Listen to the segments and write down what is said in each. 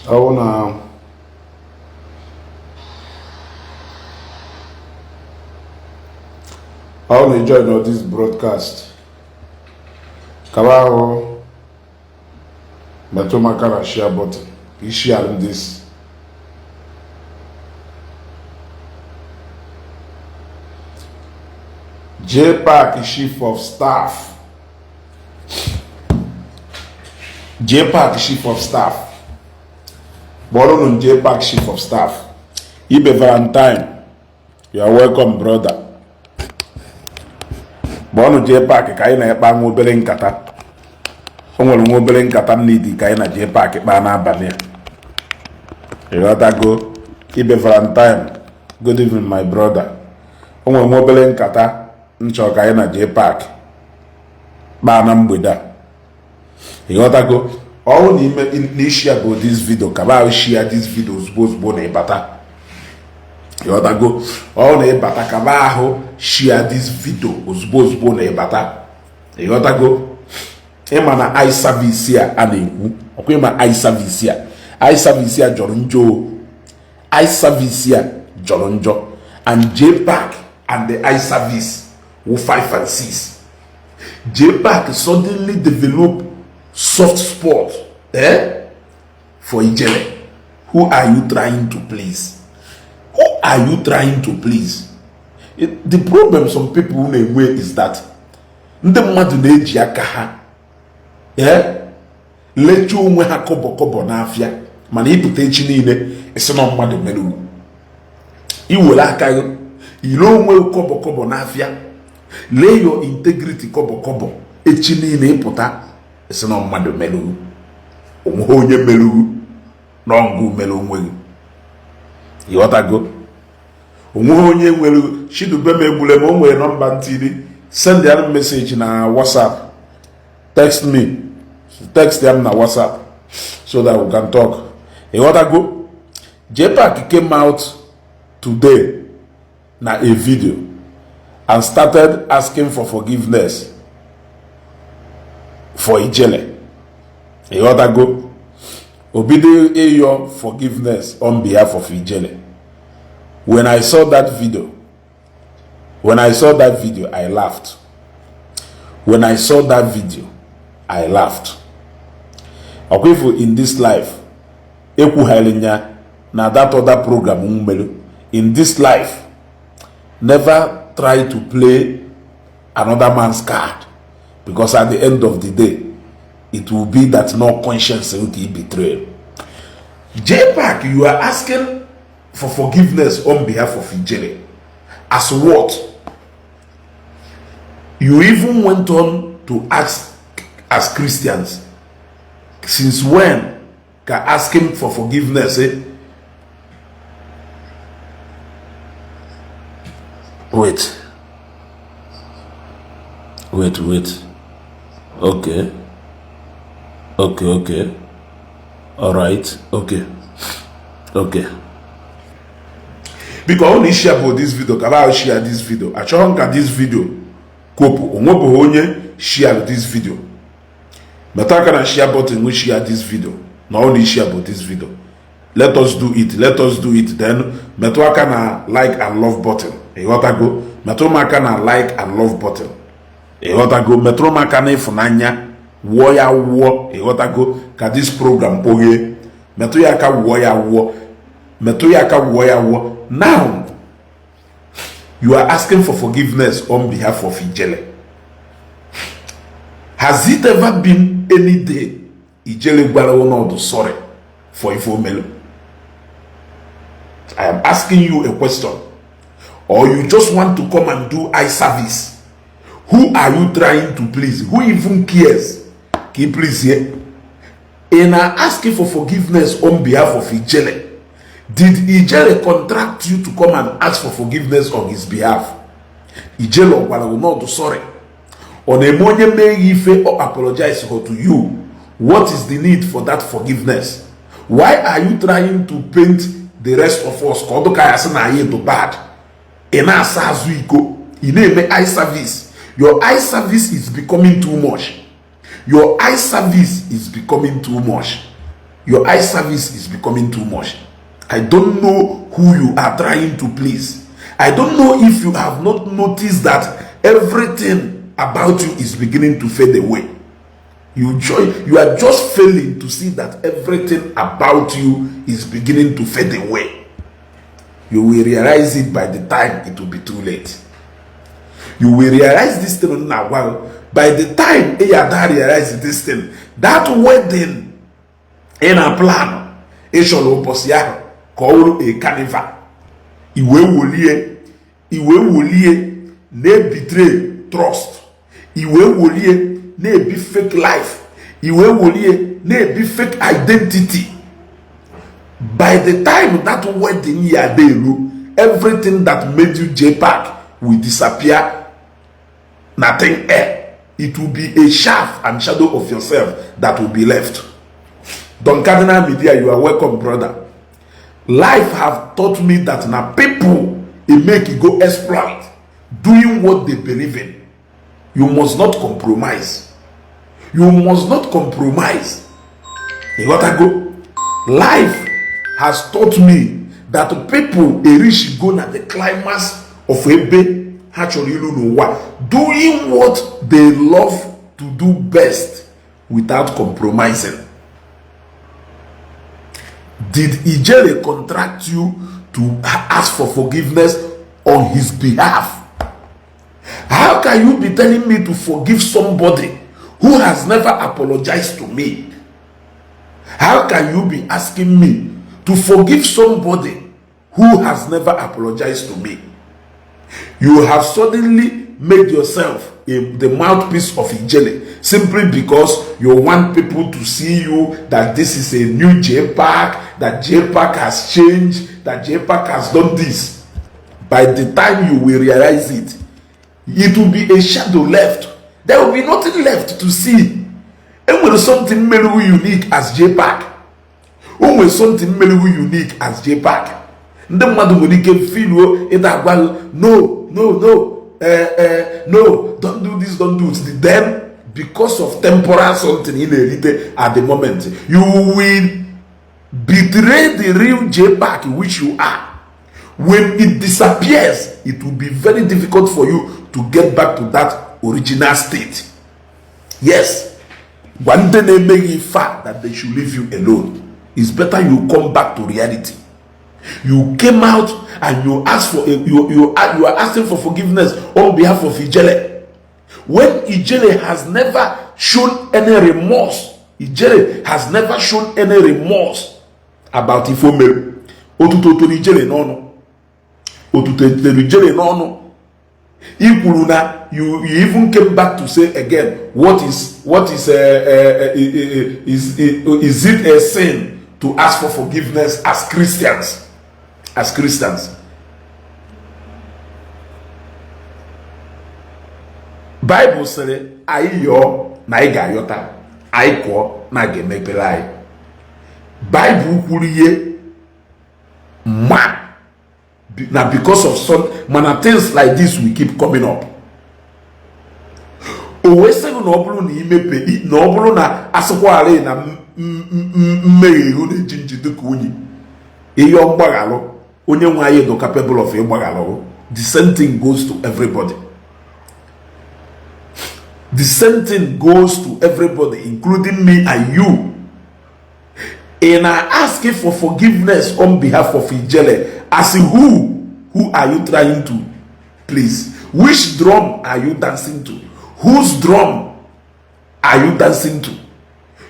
Ọ na ọ na join this broadcast, kaba ahụ metụ m aka na share button ka i share this. JPAC chief of staff, JPAC chief of staff, kpọrọnụ JPAC chief of staff. Ibe Valentine, you are welcome, brother. Kpọọnụ JPAC ka anyị na-ekpa nwa obere nkata. O nwere nwa obere nkata m n'idi ka anyị na JPAC kpaa n'abalị a, ịghọtago? Ibe Valentine, good evening, my brother. O nwere nwa obere nkata m chọrọ ka anyị na JPAC kpaa na mgbede a, ịghọtago? Ọwụ na ime na share bụ this video, ka ba share this video ozugbo ozugbo na ịbata, ịghọtago? Ọwụ na ịbata, ka ba ahụ share this video ozugbo ozugbo na ịbata, ịghọtago? Ịma na eye service a a na-ekwu ọkwa, ịma eye service a, eye service a jọrọ njọ, eye service a jọrọ njọ. And JPAC and the eye service wụ 5 and 6. JPAC suddenly develop soft spot for Ijele. Who are you trying to please? Who are you trying to please? The problem some people na-enwe is that ndị mmadụ na-eji aka ha lechaa onwe ha kọbọ kọbọ n'afịa, mana ịpụta echi niile isi na mmadụ mere ugwu. Iwere aka gị ile onwe kọbọ kọbọ n'afịa, lee your integrity kọbọ kọbọ, echi niile ịpụta isi na mmadụ mere ugwu. Onweghị onye mere ugwu n'ọngụ mere onwe gị, ịghọtago? Onweghị onye nwere. Chidube m egbule m. O nwere nọmba ntiri, send ya message na WhatsApp, text me, text ya m na WhatsApp so that we can talk, ịghọtago? JPAC came out today na a video and started asking for forgiveness for Ijele, ịghọtago? Obido ịyọ forgiveness on behalf of Ijele. When I saw that video, when I saw that video, I laughed. When I saw that video, I laughed. Ọkwa in this life, ekwugharị ya na that other program m mere. In this life, never try to play another man's card, because at the end of the day, it will be that no conscience will be betrayed. JPAC, you are asking for forgiveness on behalf of Ijele as what? You even went on to ask, as Christians, since when ka asking for forgiveness, eh? Wait, wait, wait. Okay, all right, okay. Biko, ọ na share bụ this video, ka ba share this video. Achọghị m ka this video kwopụ. Onwebụghị onye share this video. Metụ aka na share button, we share this video. Na ọ na share bụ this video, let us do it, let us do it. Then metụ aka na like and love button, ịghọtago? Metụ m aka na like and love button, ịghọtago? Metụrụ m aka na ịfụnanya, wụọ ya wụọ, ịghọtago? Ka this program kpoghee. Metụ ya aka, wụọ ya wụọ, metụ ya aka, wụọ ya wụọ. Now you are asking for forgiveness on behalf of Ijele. Has it ever been any day Ijele gwara ọnọdụ sorry for ife omelu? I am asking you a question. Or you just want to come and do eye service? Who are you trying to please? Who even cares ka ị please here? In asking for forgiveness on behalf of Ijele, did Ijele contract you to come and ask for forgiveness on his behalf? Ijele ọ gwara gị n'ọdụ sorry? Ọ na-eme onye mee gị ife ọ apologize to you? What is the need for that forgiveness? Why are you trying to paint the rest of us ka ọ dụka ya sị na anyị do bad? Ị na-asa azụ iko, ị na-eme eye service. Your eye service is becoming too much. Your eye service is becoming too much. Your eye service is becoming too much. I don't know who you are trying to please. I don't know if you have not noticed that everything about you is beginning to fade away. You are just failing to see that everything about you is beginning to fade away. You will realize it by the time it will be too late. You will realize this thing now. Well, by the time you are realize this thing, that wedding in a plan, ị chọrọ ụbọchị ahụ ka ọ wụrụ a carnival. Iwe wolie na-ebetray trust. Iwe wolie na-ebi fake life. Iwe wolie na-ebi fake identity. By the time that wedding ya dey elu, everything that made you JPAC will disappear, nothing air. It will be a shaft and shadow of yourself that will be left. Don Cardinal Media, you are welcome, brother. Life have taught me that na people e make you go exploit doing what they believe in. You must not compromise. You must not compromise. You gotta go. Life has taught me that people erish go na the climax of ebe ha chọrọ ilu n'ụwa, doing what they love to do best without compromising. Did Ijele contract you to ask for forgiveness on his behalf? How can you be telling me to forgive somebody who has never apologized to me? How can you be asking me to forgive somebody who has never apologized to me? You have suddenly made yourself the mouthpiece of Ijele simply because you want people to see you that this is a new JPAC, that JPAC has changed, that JPAC has done this. By the time you will realize it, it will be a shadow left. There will be nothing left to see. Enwere something mere unique as JPAC. O nwere something mere unique as JPAC. Ndị mmadụ nwere ike filuo ịda agwa, "No, no, no, no, don't do this, don't do it." Then because of temporal something ị na-erite at the moment, you will betray the real JPAC which you are. When it disappears, it will be very difficult for you to get back to that original state. Yes, gwa ndị na-emeghị ife a that they should leave you alone. It's better you come back to reality. You came out and you ask for a, you are asking for forgiveness on behalf of Ijele when Ijele has never shown any remorse. Ijele has never shown any remorse about ife o mere. Otuto toro Ijele n'ọnụ, otuto tere Ijele n'ọnụ. I kwuru na you even came back to say again, what is it a sin to ask for forgiveness as Christians? As Christians, Bible sịrị anyị yọọ na anyị ga-ayọta, anyị kụọ na a ga-emepere anyị. Bible kwuru ihe ma na because of some mana things like this will keep coming up. O wee sị gị na ọ bụrụ na imepe, na ọ bụrụ na asịkwagharị na mmehie ihu na-eji nji dịka unyi, ihe mgbaghalụ onye nwe anyị dị capable of ịgbaghalụ. The same thing goes to everybody. The same thing goes to everybody, including me and you. In asking for forgiveness on behalf of Ijele, as who? Who are you trying to please? Which drum are you dancing to? Whose drum are you dancing to?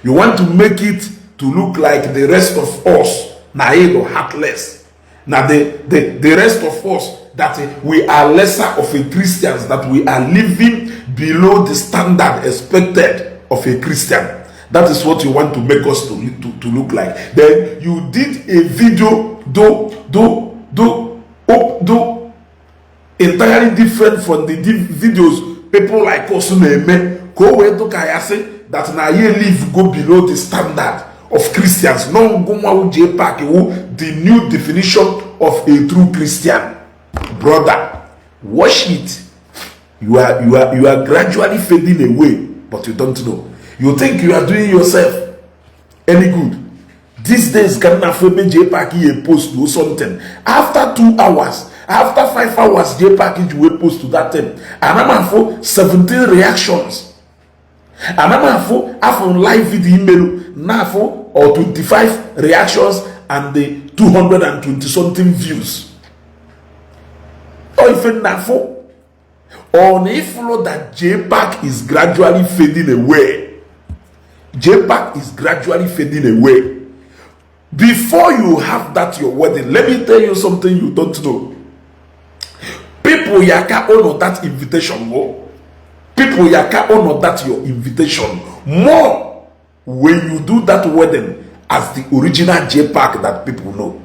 You want to make it to look like the rest of us na ego heartless, na the rest of us that we are lesser of a Christians, that we are living below the standard expected of a Christian. That is what you want to make us to look like. Then you did a video do up do entirely different from the videos people like us na-eme, ka o wee dụ ka ya sị that na ye live go below the standard of Christians. No ngụnwa JPAC wu the new definition of a true Christian. Brother, watch it. You are gradually fading away, but you don't know. You think you are doing yourself any good. These days ka m na-afụ ebe JPAC ya post or something after 2 hours, after 5 hours JPAC ji wee post that thing, ana m afụ 17 reactions. Ana m afụ afụ live video imelu na-afụ or 25 reactions and the 220 something views. Ọ ife na-afụ ọ na ifụlụ that JPAC is gradually fading away. JPAC is gradually fading away. Before you have that your wedding, let me tell you something you don't know. People yaka honor that invitation more. People yaka honor that your invitation more when you do that wedding as the original JPAC that people know.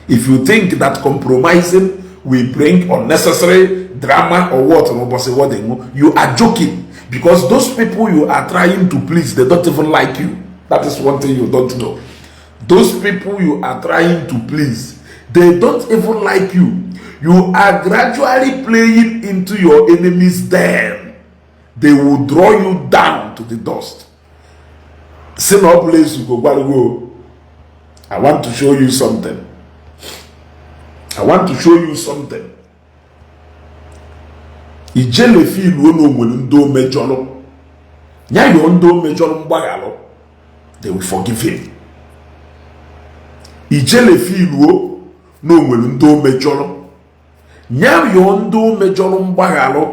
If you think that compromising will bring unnecessary drama or what n'ụbọchị wedding, you are joking, because those people you are trying to please, they don't even like you. That is one thing you don't know. Those people you are trying to please, they don't even like you. You are gradually playing into your enemy's den. They will draw you down to the dust. Si na ọ bụla ezugo gwarugo. I want to show you something. I want to show you something. Ijele filuo na onwere ndị o mejọrọ, ya yọọ ndị o mejọrọ mgbaghalụ, they will forgive him. Ijele filuo na onwere ndị o mejọrọ, ya yọọ ndị o mejọrọ mgbaghalụ,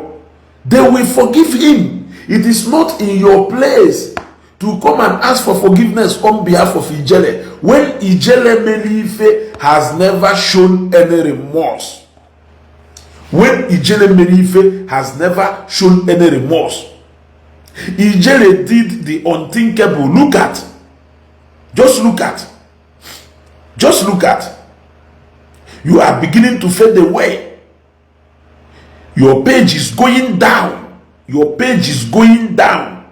they will forgive him. It is not in your place to come and ask for forgiveness on behalf of Ijele when Ijele Melife has never shown any remorse. When Ijele Melife has never shown any remorse. Ijele did the unthinkable. Look at. Just look at. Just look at. You are beginning to fade away. Your page is going down. Your page is going down.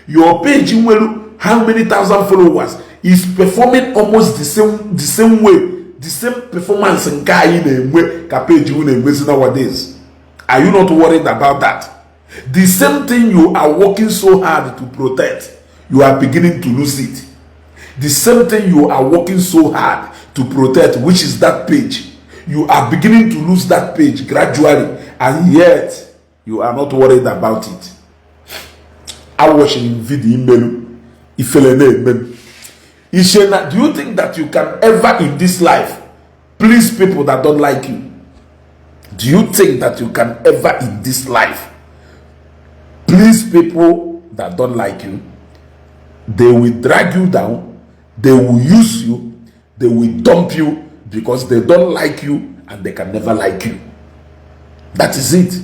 Your page nwere how many thousand followers is performing almost the same way, the same performance nke anyị na-enwe ka page unu na-enwezi nowadays. Are you not worried about that? The same thing you are working so hard to protect, you are beginning to lose it. The same thing you are working so hard to protect, which is that page, you are beginning to lose that page gradually, and yet you are not worried about it. I watching video imelu ifele na-eme m. Ishena, do you think that you can ever in this life please people that don't like you? Do you think that you can ever in this life please people that don't like you? They will drag you down, they will use you, they will dump you, because they don't like you and they can never like you. That is it.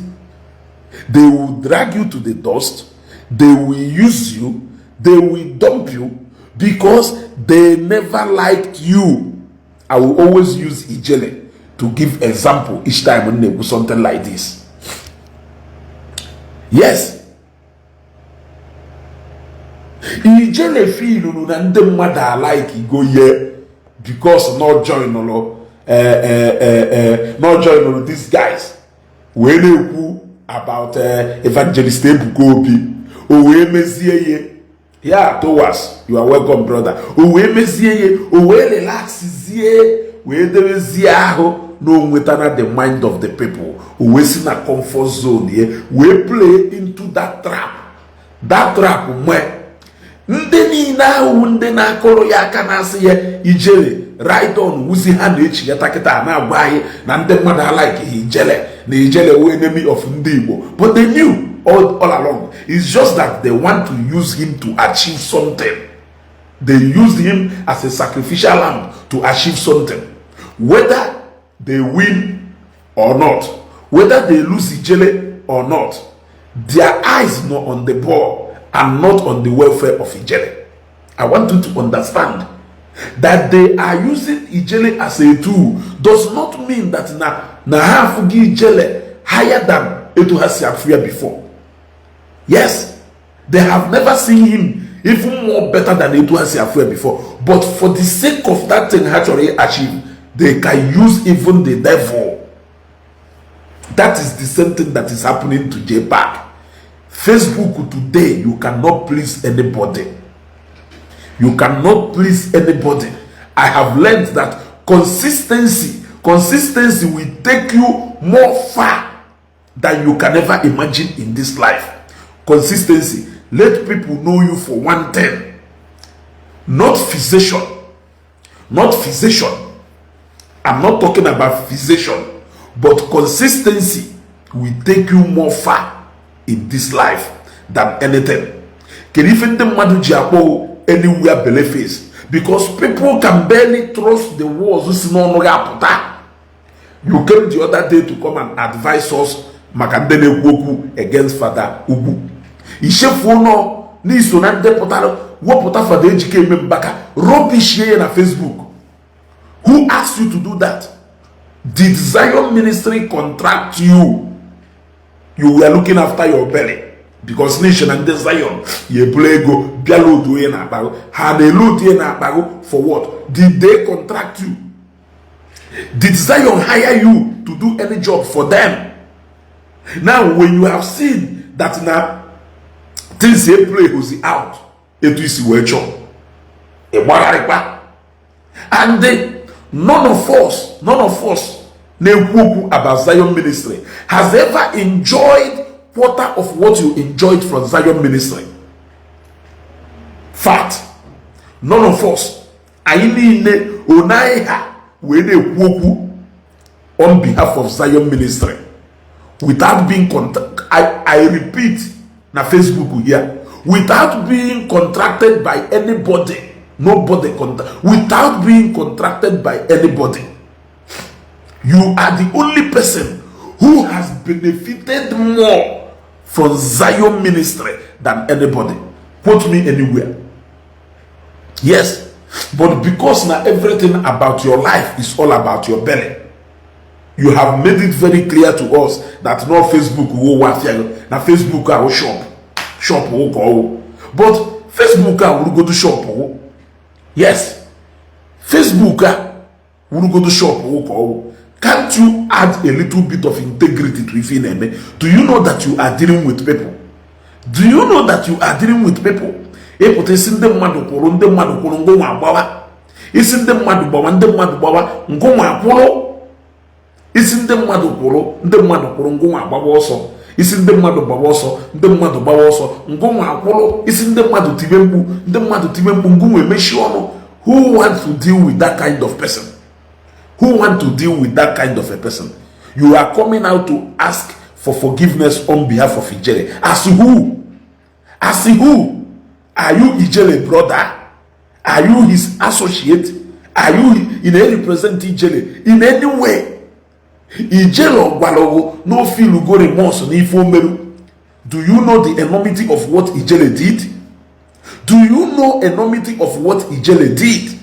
They will drag you to the dust, they will use you, they will dump you, because they never liked you. I will always use Ijele to give example each time when they do something like this. Yes, Ijele feeluru na ndị mmadụ alike go ye because no join nụrụ no join nụrụ these guys wee na-ekwu about Evangelist Ebuka Obi. O wee mezie ihe ya. Towas, you are welcome, brother. O wee mezie ihe, o wee relaxzie, wee debezie ahụ na o nwetana the mind of the people. O wee si na comfort zone ye wee play into that trap. That trap mgbe ndị niile ahụ, ndị na-akụrụ ya aka, na-asị ya "Ijele, ride on", wuzi ha na-echighata kịta na-agwa anyị na ndị mmadụ alike ha Ijele, na Ijele wụ enemy of ndị Igbo. But they knew all along. It's just that they want to use him to achieve something. They used him as a sacrificial lamb to achieve something. Whether they win or not, whether they lose Ijele or not, their eyes not on the ball and not on the welfare of Ijele. I want you to understand that they are using Ijele as a tool does not mean that na ha afụghị Ijele higher than etu ha si afụ ya before. Yes, they have never seen him even more better than etu ha si afụ ya before, but for the sake of that thing ha chọrọ achieve, they can use even the devil. That is the same thing that is happening to JPAC. Facebook today, you cannot please anybody. You cannot please anybody. I have learned that consistency will take you more far than you can ever imagine in this life. Consistency. Let people know you for one thing. Not physician. Not physician. I'm not talking about physician, but consistency will take you more far in this life than anything. Kedu ife ndị mmadụ ji akpọ anywhere belle face? Because people can barely trust the words si n'ọnụ gị apụta. You came the other day to come and advise us maka ndị na-ekwu okwu against Fada Ugwu. Ichefuo nọ n'iso na ndị pụtara wepụta Fada Ejike Mbaka, rubbish ya na Facebook. Who asked you to do that? Did Zion Ministry contract you? You were looking after your belly because nation na ndị Zion ya ebulu ego bịa load onye na-akpago ha, na-eload onye na-akpago for what? Did they contract you? Did Zion hire you to do any job for them? Now, when you have seen that na things dey play ozi out etu isi wee chọọ, ịgbagharịkwa. And none of us, none of us na-ekwu okwu about Zion Ministry has ever enjoyed quarter of what you enjoyed from Zion Ministry. Fact, none of us, anyị niile onaghị ha wee na-ekwu okwu on behalf of Zion Ministry without being contact. I repeat na Facebook here, without being contracted by anybody, nobody contact, without being contracted by anybody, you are the only person who has benefited more from Zion Ministry than anybody. Quote me anywhere. Yes, but because now everything about your life is all about your belly, you have made it very clear to us that no Facebook wo wafia na Facebook ahụ shop shop wo ka ọwụ. But Facebook a wurugodo shop wo. Yes, Facebook a wurugodo shop wo ka ọwụ. Can't you add a little bit of integrity to ife ị na-eme? Do you know that you are dealing with people? Do you know that you are dealing with people? Ịpụta isi ndị mmadụ kwụrụ, ndị mmadụ kwụrụ, ngụnwa agbawa. Isi ndị mmadụ gbawa, ndị mmadụ gbawa, ngụnwa kwụrụ. Isi ndị mmadụ kwụrụ, ndị mmadụ kwụrụ, ngụnwa agbawa ọsọ. Isi ndị mmadụ gbawa ọsọ, ndị mmadụ gbawa ọsọ, ngụnwa akwụrụ. Isi ndị mmadụ tibe mkpu, ndị mmadụ tibe mkpu, ngụnwa emechi ọnụ. Who want to deal with that kind of person? Who want to deal with that kind of a person? You are coming out to ask for forgiveness on behalf of Ijele. As who? As who? Are you Ijele brother? Are you his associate? Are you in a represent Ijele in any way? Ijele gwara no feel go remorse n'ife o meru. Do you know the enormity of what Ijele did? Do you know enormity of what Ijele did?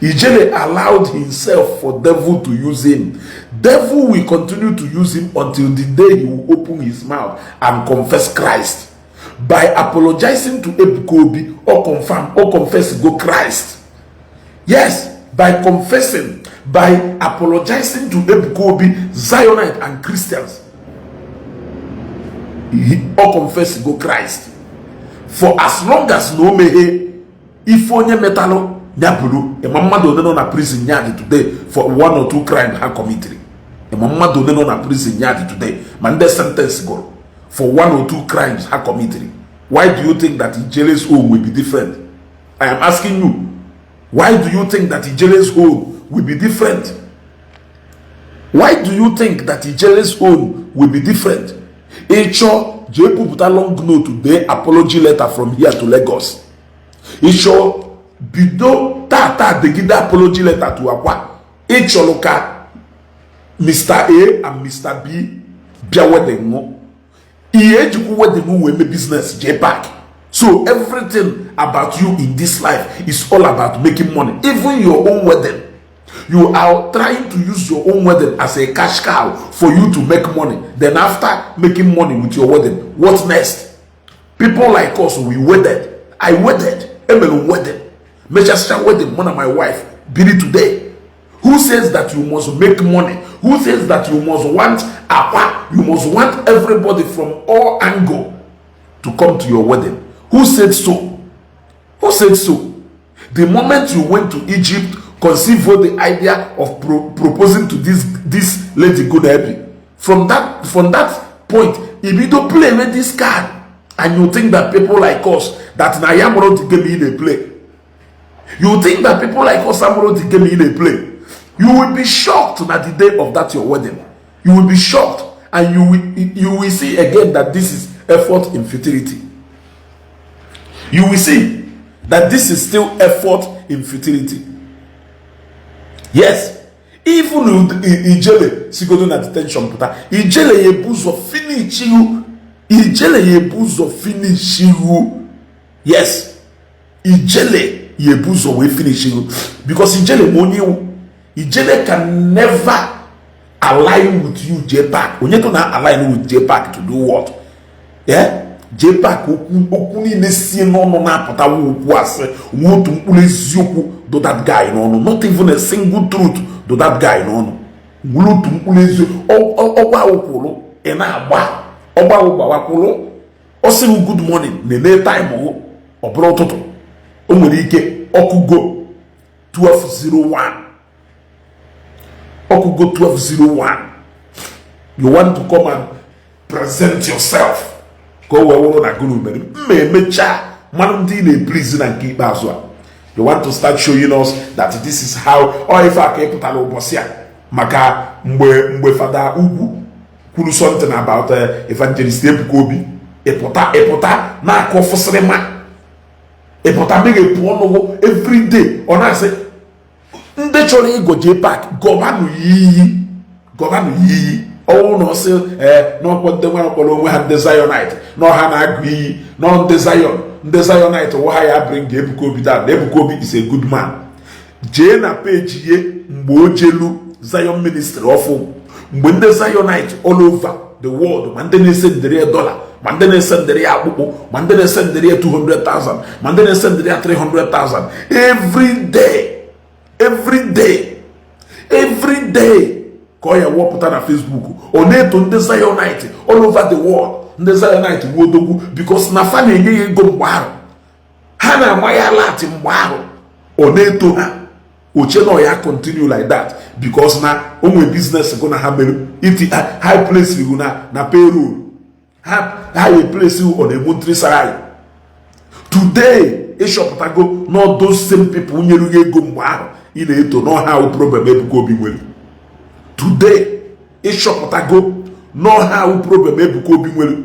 Ijele allowed himself for devil to use him. Devil will continue to use him until the day he will open his mouth and confess Christ. By apologizing to Ebuka Obi or confirm or confess go Christ. Yes, by confessing, by apologizing to Ebuka Obi, Zionite and Christians, he, or confess go Christ. For as long as no meghe ife onye metalụ ya bụrụ ịma mmadụ one nọ na prison yard today for one or two crime ha committed, ịma mmadụ one nọ na prison yard today ma ndị sentence gụrụ for one or two crimes ha committed, why do you think that Ijele's own will be different? I am asking you, why do you think that Ijele's own will be different? Why do you think that Ijele's own will be different? Ịchọ jee pụpụta long note, dee apology letter from here to Lagos. Ịchọ bido tata degide apology letter to Akwa. Ịchọrọ ka Mr. A and Mr. B bịa wedding mụ, ihe ejikwa wedding wee mee business. Jee back. So everything about you in this life is all about making money. Even your own wedding, you are trying to use your own wedding as a cash cow for you to make money. Then after making money with your wedding, what next? People like us, we wedded. I wedded, emere wedding, mechasịcha wedding, mụ na my wife biri today. Who says that you must make money? Who says that you must want Akwa, you must want everybody from all angle to come to your wedding? Who said so? Who said so? The moment you went to Egypt, conceive the idea of proposing to this lady Godebi, from that point ibido play with this card, and you think that people like us, that na ya mụrụ the game ị na-play. You think that people like us amụrụ the game ị na-play. You will be shocked na the day of that your wedding. You will be shocked, and you will see again that this is effort in futility. You will see that this is still effort in futility. Yes, even Ijele sigodo na detention pụta, Ijele ya ebu ụzọ finish you. Ijele ya ebu ụzọ finish you. Yes, Ijele ya ebu ụzọ wee finish you, because Ijele ma onye iwu. Ijele can never align with you, JPAC. Onye to na align with JPAC to do what? Yeah, JPAC, okwu okwu niile si n'ọnụ na-apụtawa okwu asị. Nwe otu mkpụrụ eziokwu do that guy n'ọnụ. Not even a single truth do that guy n'ọnụ. Nwere otu mkpụrụ eziokwu ọgwa kwụrụ ị na-agba ọgba gbawakwụrụ. Ọ sịghị good morning, na-ene time ọ bụrụ ụtụtụ. O nwere ike ọkụgo 12:01, ọkụgo 12:01. You want to come and present yourself ka o wee wụrụ na gụrụ mere mma emechaa mmanụ ndị ị na-eplease. Na nke ikpeazụ a, you want to start showing us that this is how ọ ife a ka ị pụtara ụbọchị a. Maka mgbe Fada Ugwu kwuru something about Evangelist Ebuka Obi, ịpụta na-akọ fụsịrịma, ịpụta meghepụ ọnụgụ everyday. Ọ na-asị ndị chọrọ ịgọ JPAC, gọbanụ ya iyi, gọbanụ ya iyi. Ọnwụ na ọsị ee n'ọkpọ ndị nwa kpọrọ onwe ha ndị Zionite na ọha na-agụ iyi nọ ndị Zion, ndị Zionite wụ ha ya bring Ebuka Obi down. Na Ebuka Obi is a good man. Jee na page ye mgbe o jelu Zion Ministry ọfụ, mgbe ndị Zionite all over the world, ma ndị na-ese ndịrị ya dollar, ma ndị na-ese ndịrị ya akpụkpọ, ma ndị na-ese ndịrị ya 200,000, ma ndị na-ese ndịrị ya 300,000 every day, every day, every day, ka ọ ya wepụta na Facebook, ọ na-eto ndị Zionite all over the world. Ndị Zionite wu odogwu, because na fa na-enye ya ego mgbe ahụ, ha na-ama ya latị mgbe ahụ. Ọ na-eto ha, oche na ya continue like that, because na o nwere business go na ha mere iti high place iwu na payroll ha ya place on a monthly salary. Today ịchọpụtago na those same people nyere gị ego mgbe ahụ ị na-eto n'ọha ahụ problem Ebuka Obi nwere. Today ịchọpụtago n'ọha ahụ problem Ebuka Obi nwere.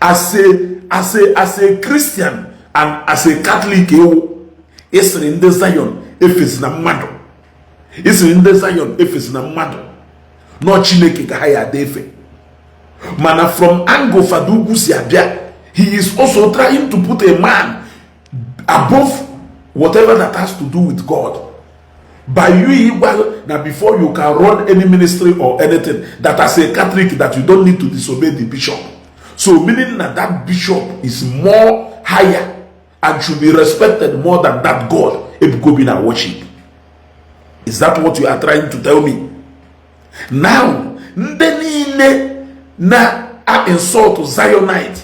As a Christian and as a Catholic, ewu ịsịrị ndị Zion efesi na mmadụ, ịsịrị ndị Zion efesi na mmadụ, nọ Chineke ka ha ya ada efe. Mana from angle Fada Ugwu si abịa, he is also trying to put a man above whatever that has to do with God. By you ịgwa na before you can run any ministry or anything, that as a Catholic, that you don't need to disobey the bishop. So meaning that that bishop is more higher and should be respected more than that God Ebuka Obi na worship. Is that what you are trying to tell me now? Ndị niile na insult Zionite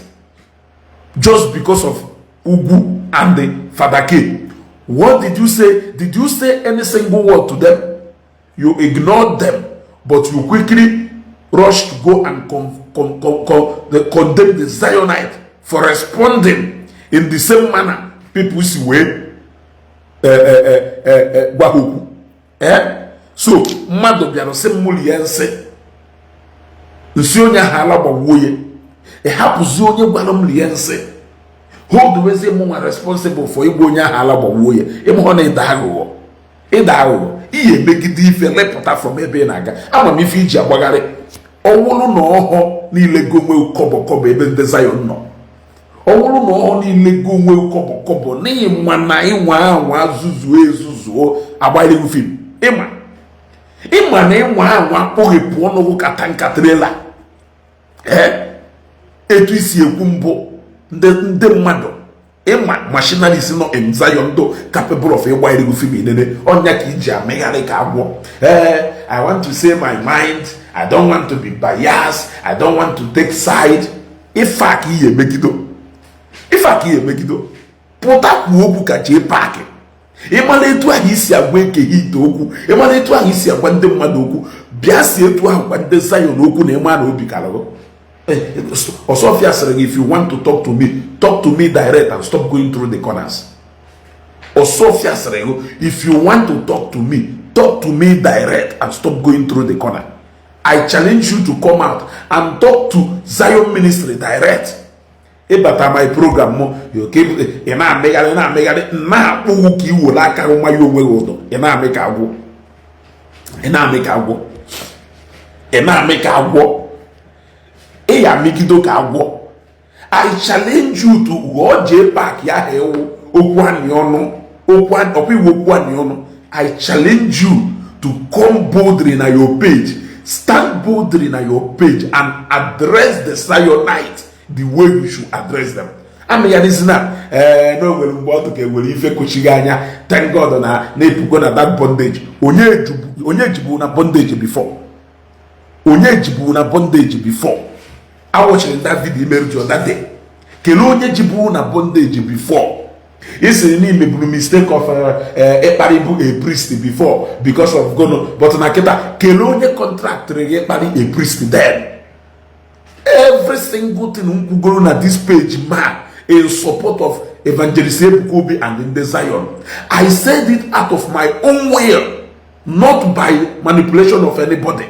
just because of Ugwu and the Father K, what did you say? Did you say any single word to them? You ignored them, but you quickly rushed to go and condemn the Zionite for responding in the same manner people si wee gwa ha okwu. So mmadụ bịara sị m lie nsị, nsị onye ahụ ala gbagbuo ya. Ị hapụzi onye gwara m lie nsị, hold wezie mụ nwa responsible for igbu onye ahụ ala gbagbuo ya. Ịmụhụ na ịda aghụghọ, ịda aghụghọ, iyi emegide ife lepụta from ebe ị na-aga. Ama m ife iji agbagharị. Ọwụrụ na ọhọ niile go onwe kọbọ kọbọ ebe ndị Zion nọ, ọwụrụ na ọhọ niile go onwe kọbọ kọbọ n'ihi nwa na ịnwa anwa zuzuo ezuzuo agbanyere film. Ịma na ịnwa anwa kpọghepụ ọnụgụ kata nkatrela. Ee, etu isi ekwu mbụ, ndị mmadụ ịma machineries nọ in Zion do capable of ịgbanyere gị film inene ọnya ka iji amịgharị ka agwọ. Ee, I want to say my mind. I don't want to be biased. I don't want to take side. Ife a ka ihe emegido, ife a ka ihe emegido. Pụta kwuo okwu ka JPAC. Ịmara etu ahụ isi agwa Eke Hit okwu, ịmara etu ahụ isi agwa ndị mmadụ okwu, bịa si etu ahụ gwa ndị Zion okwu na ịma na obi karịrị. Ọsọfịa sịrị gị, "If you want to talk to me, talk to me direct and stop going through the corners." Ọsọfịa sịrị gị, "If you want to talk to me, talk to me direct and stop going through the corner." I challenge you to come out and talk to Zion Ministry direct. Ịbata my program mụ, ị na-amịgharị, na-amịgharị, na-akpụghụ ka ị were aka mmanya onwe gị ụdọ. Ị na-amị ka agwọ, ị na-amị ka agwọ, ị na-amị ka agwọ, ị ya amịgido ka agwọ. I challenge you to ghọọ jee park ya ha ewu okwu anị ọnụ okwu ọkwa iwu okwu anị ọnụ. I challenge you to come boldly na your page, stand boldly na your page and address the Zionite the way you should address them. Amịgharịzina. Ee, na o nwere mgbe ọ dị ka enwere ife kochighị anya. Thank God na na-epugo na that bondage. Onye jibu na bondage before? Onye jibu na bondage before? I watching that video imerụ the other day. Kelee onye jibu na bondage before. Ị sịrị na imeburu mistake of ịkparị bụ a priest before because of gono, but na kịta, kelee onye contractịrị gị ịkparị a priest then? Every single thing m kwugoro na this page ma in support of Evangelist Ebuka Obi and ndị Zion, I said it out of my own will, not by manipulation of anybody.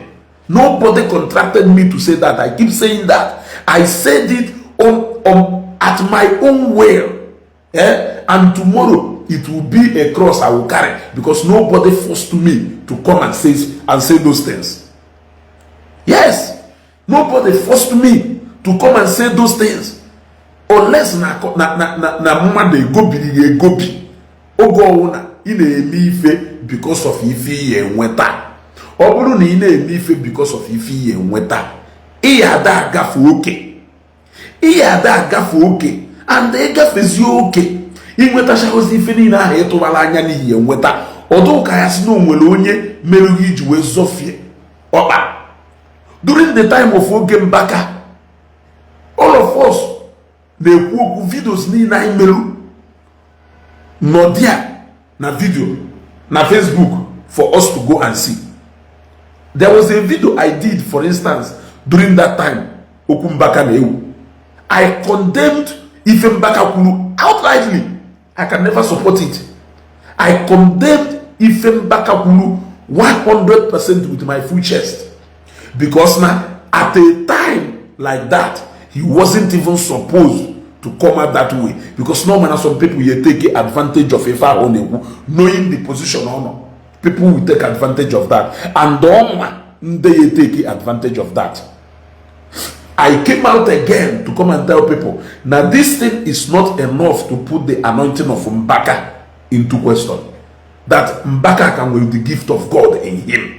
Nobody contracted me to say that. I keep saying that I said it on at my own will, eh? And tomorrow it will be a cross I will carry, because nobody forced me to come and say those things. Yes, nobody forced me to come and say those things, unless na mmadụ egobiri ya egobi. Oge ọwụna ị na-eme ife because of ife ihe enweta, ọ bụrụ na ị na-eme ife because of ife ihe enweta, ị ya ada agafe oke, ị ya ada agafe oke. And ịgafezie oke, inwetachaghịzi ife niile ahụ ịtụbara anya n'ihi enweta, ọdụ ka ya sị na o nwere onye merụghị iji wee zọfie ọkpa. During the time of oge Mbaka, all of us na-ekwu okwu. Videos niile anyị merụ nọdịa na video na Facebook for us to go and see. There was a video I did, for instance, during that time okwu Mbaka na-ewu. I condemned ife Mbaka kwuru outrightly. I can never support it. I condemned ife Mbaka kwuru 100% with my full chest, because na at a time like that, he wasn't even supposed to come out that way, because no matter, some people here take advantage of ife ahụ ọ na-ekwu, knowing the position ọ nọ. People will take advantage of that, and ọma ndị ya take advantage of that. I came out again to come and tell people now, this thing is not enough to put the anointing of Mbaka into question, that Mbaka can with the gift of God in him,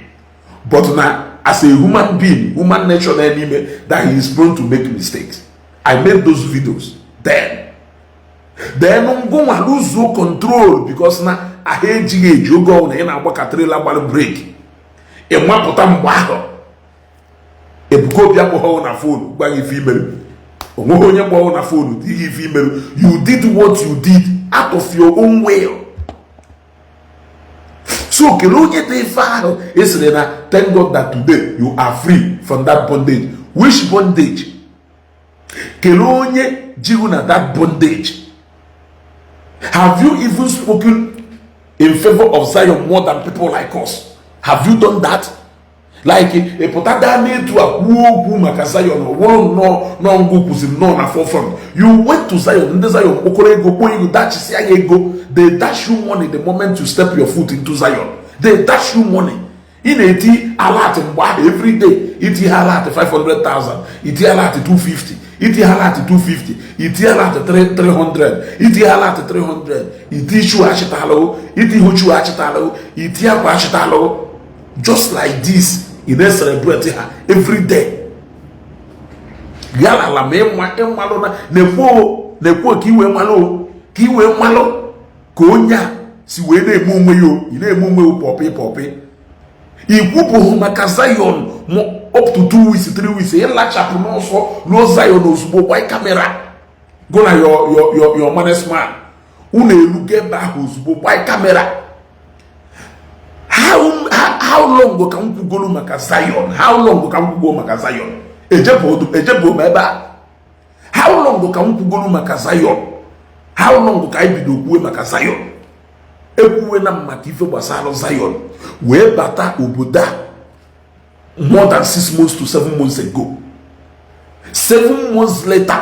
but now as a human being, human nature anyway, that he is prone to make mistakes. I made those videos then. Then ngụnwa lose control, because na ahụ ejighị eji. Oge ọbụla ị na-agba ka trailer gbara brake, ị mapụta mgbe ahụ Ebuka Obi akpọghọ na phone gwa gị ife imerụ. Onweghị onye kpọghọ na phone dịghị ife imerụ. You did what you did out of your own will. So kelee onye dị ife ahụ esiri na thank God that today you are free from that bondage. Which bondage? Kelee onye jihu na that bondage? Have you even spoken in favor of Zion more than people like us? Have you done that? Like, ị pụta gaa n'etu a kwuo okwu maka Zion, wụrụ nnọọ nọọ ngụ kwụsịrị nnọọ na forefront. You went to Zion, ndị Zion kpokọrọ ego kpọọ ego, dachisia ya ego. They dash you money. The moment you step your foot into Zion, they dash you money. Ị na-eti alert mgbe ahụ everyday, iti ha alert 500,000, iti alert 250, iti alert 250, iti alert 300, iti alert 300, iti chu achịtalụ, iti ihu chu achịtalụ, iti akwa achịtalụ. Just like this, ị na-celebrate ha every day. Yalala ma ịma ịmalụ na na-ekwo ka iwee malụ, ka iwee malụ ka onye a si wee na-eme onwe ya. O ị na-eme onwe ya pọpị pọpị. Ikwupụghị maka Zion up to 2 weeks, 3 weeks. Ịlachapụ n'ọsọ ruo Zion ozugbo, gbaa camera, go na your management. Unu elugo ebe ahụ ozugbo gbaa camera. How long ka m kwugolu maka Zion? How long ka m kwugolu maka Zion? Ejepụ m ebe a. How long ka m kwugolu maka Zion? How long ka anyị bido kwuwe maka Zion? Ekwuwe na m maka ife gbasara Zion wee bata obodo a more than 6 months to 7 months ago. 7 months later,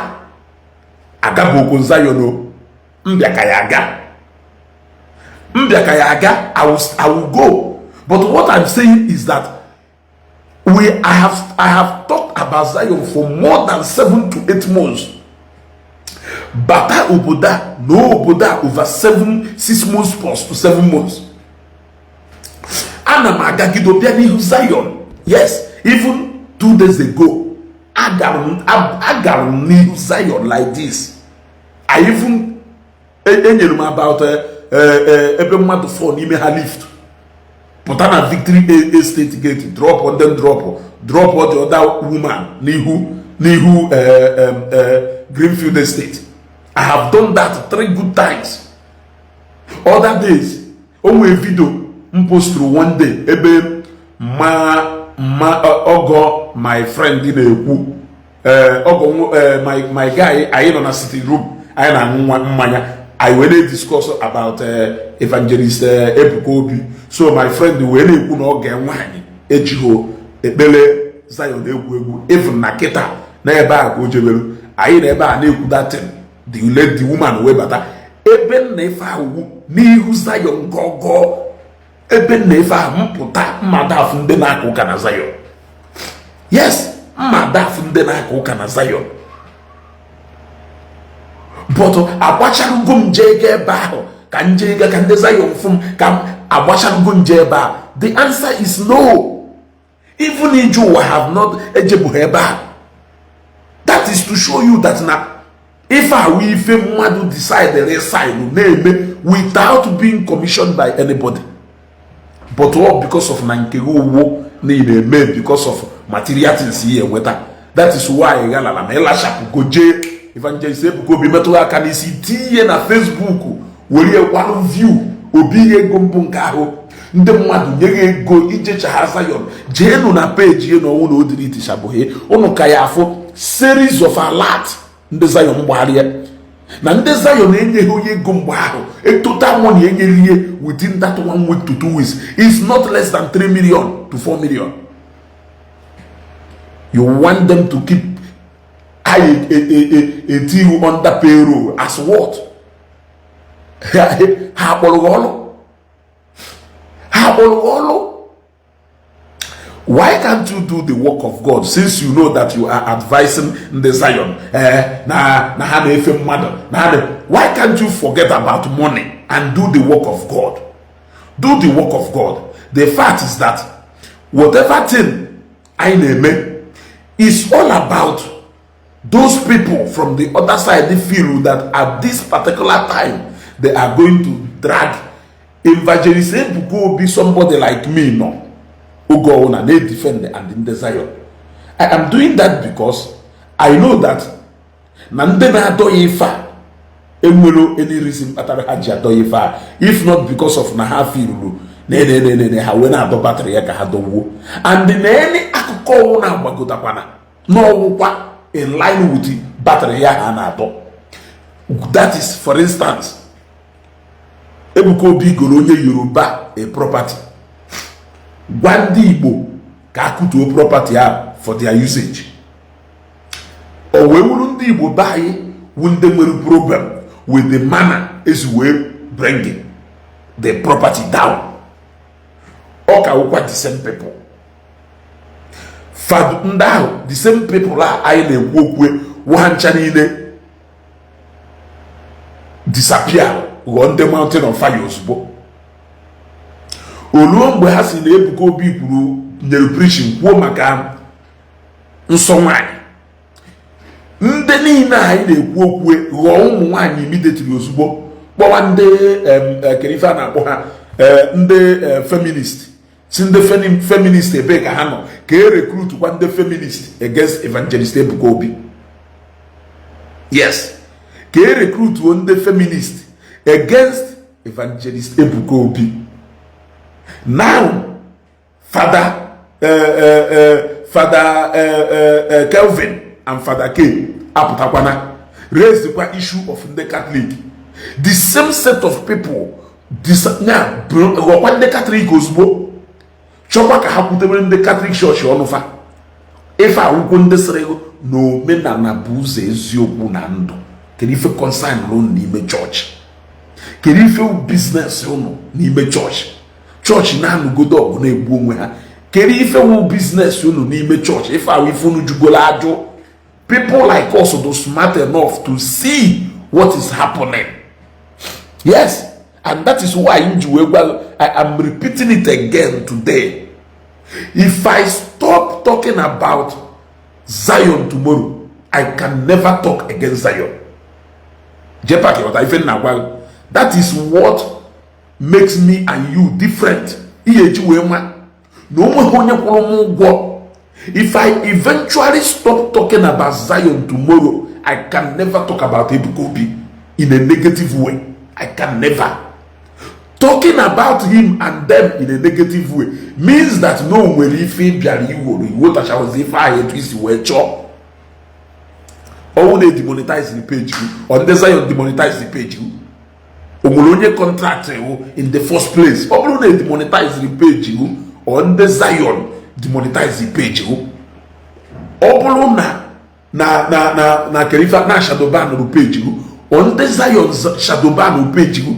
agabokwu Zion o. Mbịa ka ya aga, mbịa ka ya aga. I will go, but what I'm saying is that we I have talked about Zion for more than 7 to 8 months. Bata obodo a na obodo a over 7, 6 months plus to 7 months. Ana m agagido bịa n'ihu Zion. Yes, even 2 days ago, agara m n'ihu Zion like this. I even enyere m about ebe mmadụ four n'ime ha lift pụta na Victory Estate gate, drop them, drop the other woman n'ihu Greenfield Estate. I have done that three good times. Other days, o nwere video m posturu one day ebe mma ọgọ my friend na-ekwu, ọgọ my guy. Anyị nọ na sitting room, anyị na-aṅụ mmanya, anyị wee na-discuss about Evangelist Ebuka Obi. So my friend wee na-ekwu na ọ ga nwaanyị ejighị ekpere Zion egwu egwu, even na kịta na ebe a ka o jebelu. Anyị na ebe a na-ekwu datin, the lady, the woman wee bata ebe nna ife ahụ n'ihu Zion gọgọ. Ebe nna ife ahụ mpụta mmadụ afụ ndị na-aka ụka na Zion. Yes, mmadụ afụ ndị na-aka ụka na Zion, but agbacharugo m jee ga ebe ahụ ka m jee ga ka ndị Zion fụ m, ka m agbacharugo m jee ebe a? The answer is no. Even ije ụwa have not ejebụghị ebe a. That is to show you that na ife awụ ife mmadụ decide sign na-eme without being commissioned by anybody, but all because of na nke gị owo na ị na-eme because of material things ihe enweta. That is why ghalala ma ịlachapụgo jee Evangelist Ebuka Obi metụrụ aka n'isi, tinye na Facebook, were kwalụ view obi ihe ego mbụ nke ahụ ndị mmadụ nye gị ego ijecha ha Zion. Jeenụ na peji na ọnwụ na odiri itichabụghị ụnụ ka ya afụ series of alert ndị Zion gbagharịa na ndị Zion enyeghị onye ego mgbe ahụ. Total money enyere ihe within that one week to 2 weeks is not less than 3 million to 4 million. You want them to keep eti you under payroll as what? Ha akpọrọ gị ọlụ? Ha akpọrọ gị ọlụ? Why can't you do the work of God, since you know that you are advising ndị Zion na ha na-efe mmadụ na ha na? Why can't you forget about money and do the work of God? Do the work of God. The fact is that whatever thing anyị na-eme is all about those people from the other side. They feel that at this particular time they are going to drag Evangelist Ebuka Obi. Somebody like me nọ oge ọwụna na-edefend and ndị Zion. I am doing that because I know that na ndị na-adọ ya ife a enwero any reason kpatara ha ji adọ ya ife a, if not because of na ha firuru na ha wee na-adọ battery ya ka ha dọwuo. And na any akụkọ ọwụ na-agbagotakwana n'ọwụkwa in line with battery ya ha na-adọ. That is, for instance, Ebuka Obi goro onye Yoruba a property, gwa ndị Igbo ka akụtuo property ahụ for their usage. O wee wuru ndị Igbo be anyị wu ndị nwere problem with the manner esi wee bring the property down. Ọ ka wụkwa the same people fadu ndị ahụ, the same people a anyị na-ekwu okwu wụ ha ncha niile disappear, ghọọ ndị Mountain of Fire ozugbo. Oluo mgbe ha si na Ebuka Obi kwuru, nyere preaching, kwuo maka nsọ nwanyị, ndị niile anyị na-ekwu okwu ghọọ ụmụ nwaanyị immediately ozugbo, kpọwa ndị kerife a na-akpọ ha, ndị feminist, si ndị feminist ebe ka ha nọ ka e recruit kwa ndị feminist against Evangelist Ebuka Obi. Yes, ka e recruituo ndị feminist Against Evangelist Ebuka Obi. Now Father Kelvin and Father K apụtakwana raise kwa issue of ndị Catholic. The same set of people ghọkwa ndị Catholic ozugbo, chọkwa ka ha kwutebere ndị Catholic Church ọnụfa. Ife awụkwọ ndị sịrị na omenala bụ ụzọ, eziokwu na ndụ. Kedu ife concern ụnụ n'ime chọọchị? Kedu ife business ụnụ n'ime chọọchị? Chọọchị na-anụgodo ọgụ, na-egbu onwe ha. Kedu ife wụ business unu n'ime chọọchị? Ife ahụ ife unu jugolo ajụ. People like us do smart enough to see what is happening. Yes, and that is why m ji wee gwa, I am repeating it again today, if I stop talking about Zion tomorrow, I can never talk against Zion. JPAC, ghọta ife nna gwa. That is what makes me and you different. Ihe eji wee ma na o nweghị onye kwụrụ m ụgwọ. If I eventually stop talking about Zion tomorrow, I can never talk about Ebuka Obi in a negative way. I can never. Talking about him and them in a negative way means that no nwere ife bịara iworo iwotachazi ife ahụ etu isi wee chọọ. Ọnwụ na-demonetize the page gị, ọ ndị Zion demonetize the page gị, o nwere onye contract iwu in the first place? Ọ bụrụ na demonetize the page gị, ọ ndị Zion demonetize the page gị, ọ bụrụ na kerifa na shadowban rụ page gị, ọ ndị Zion shadowban page gị,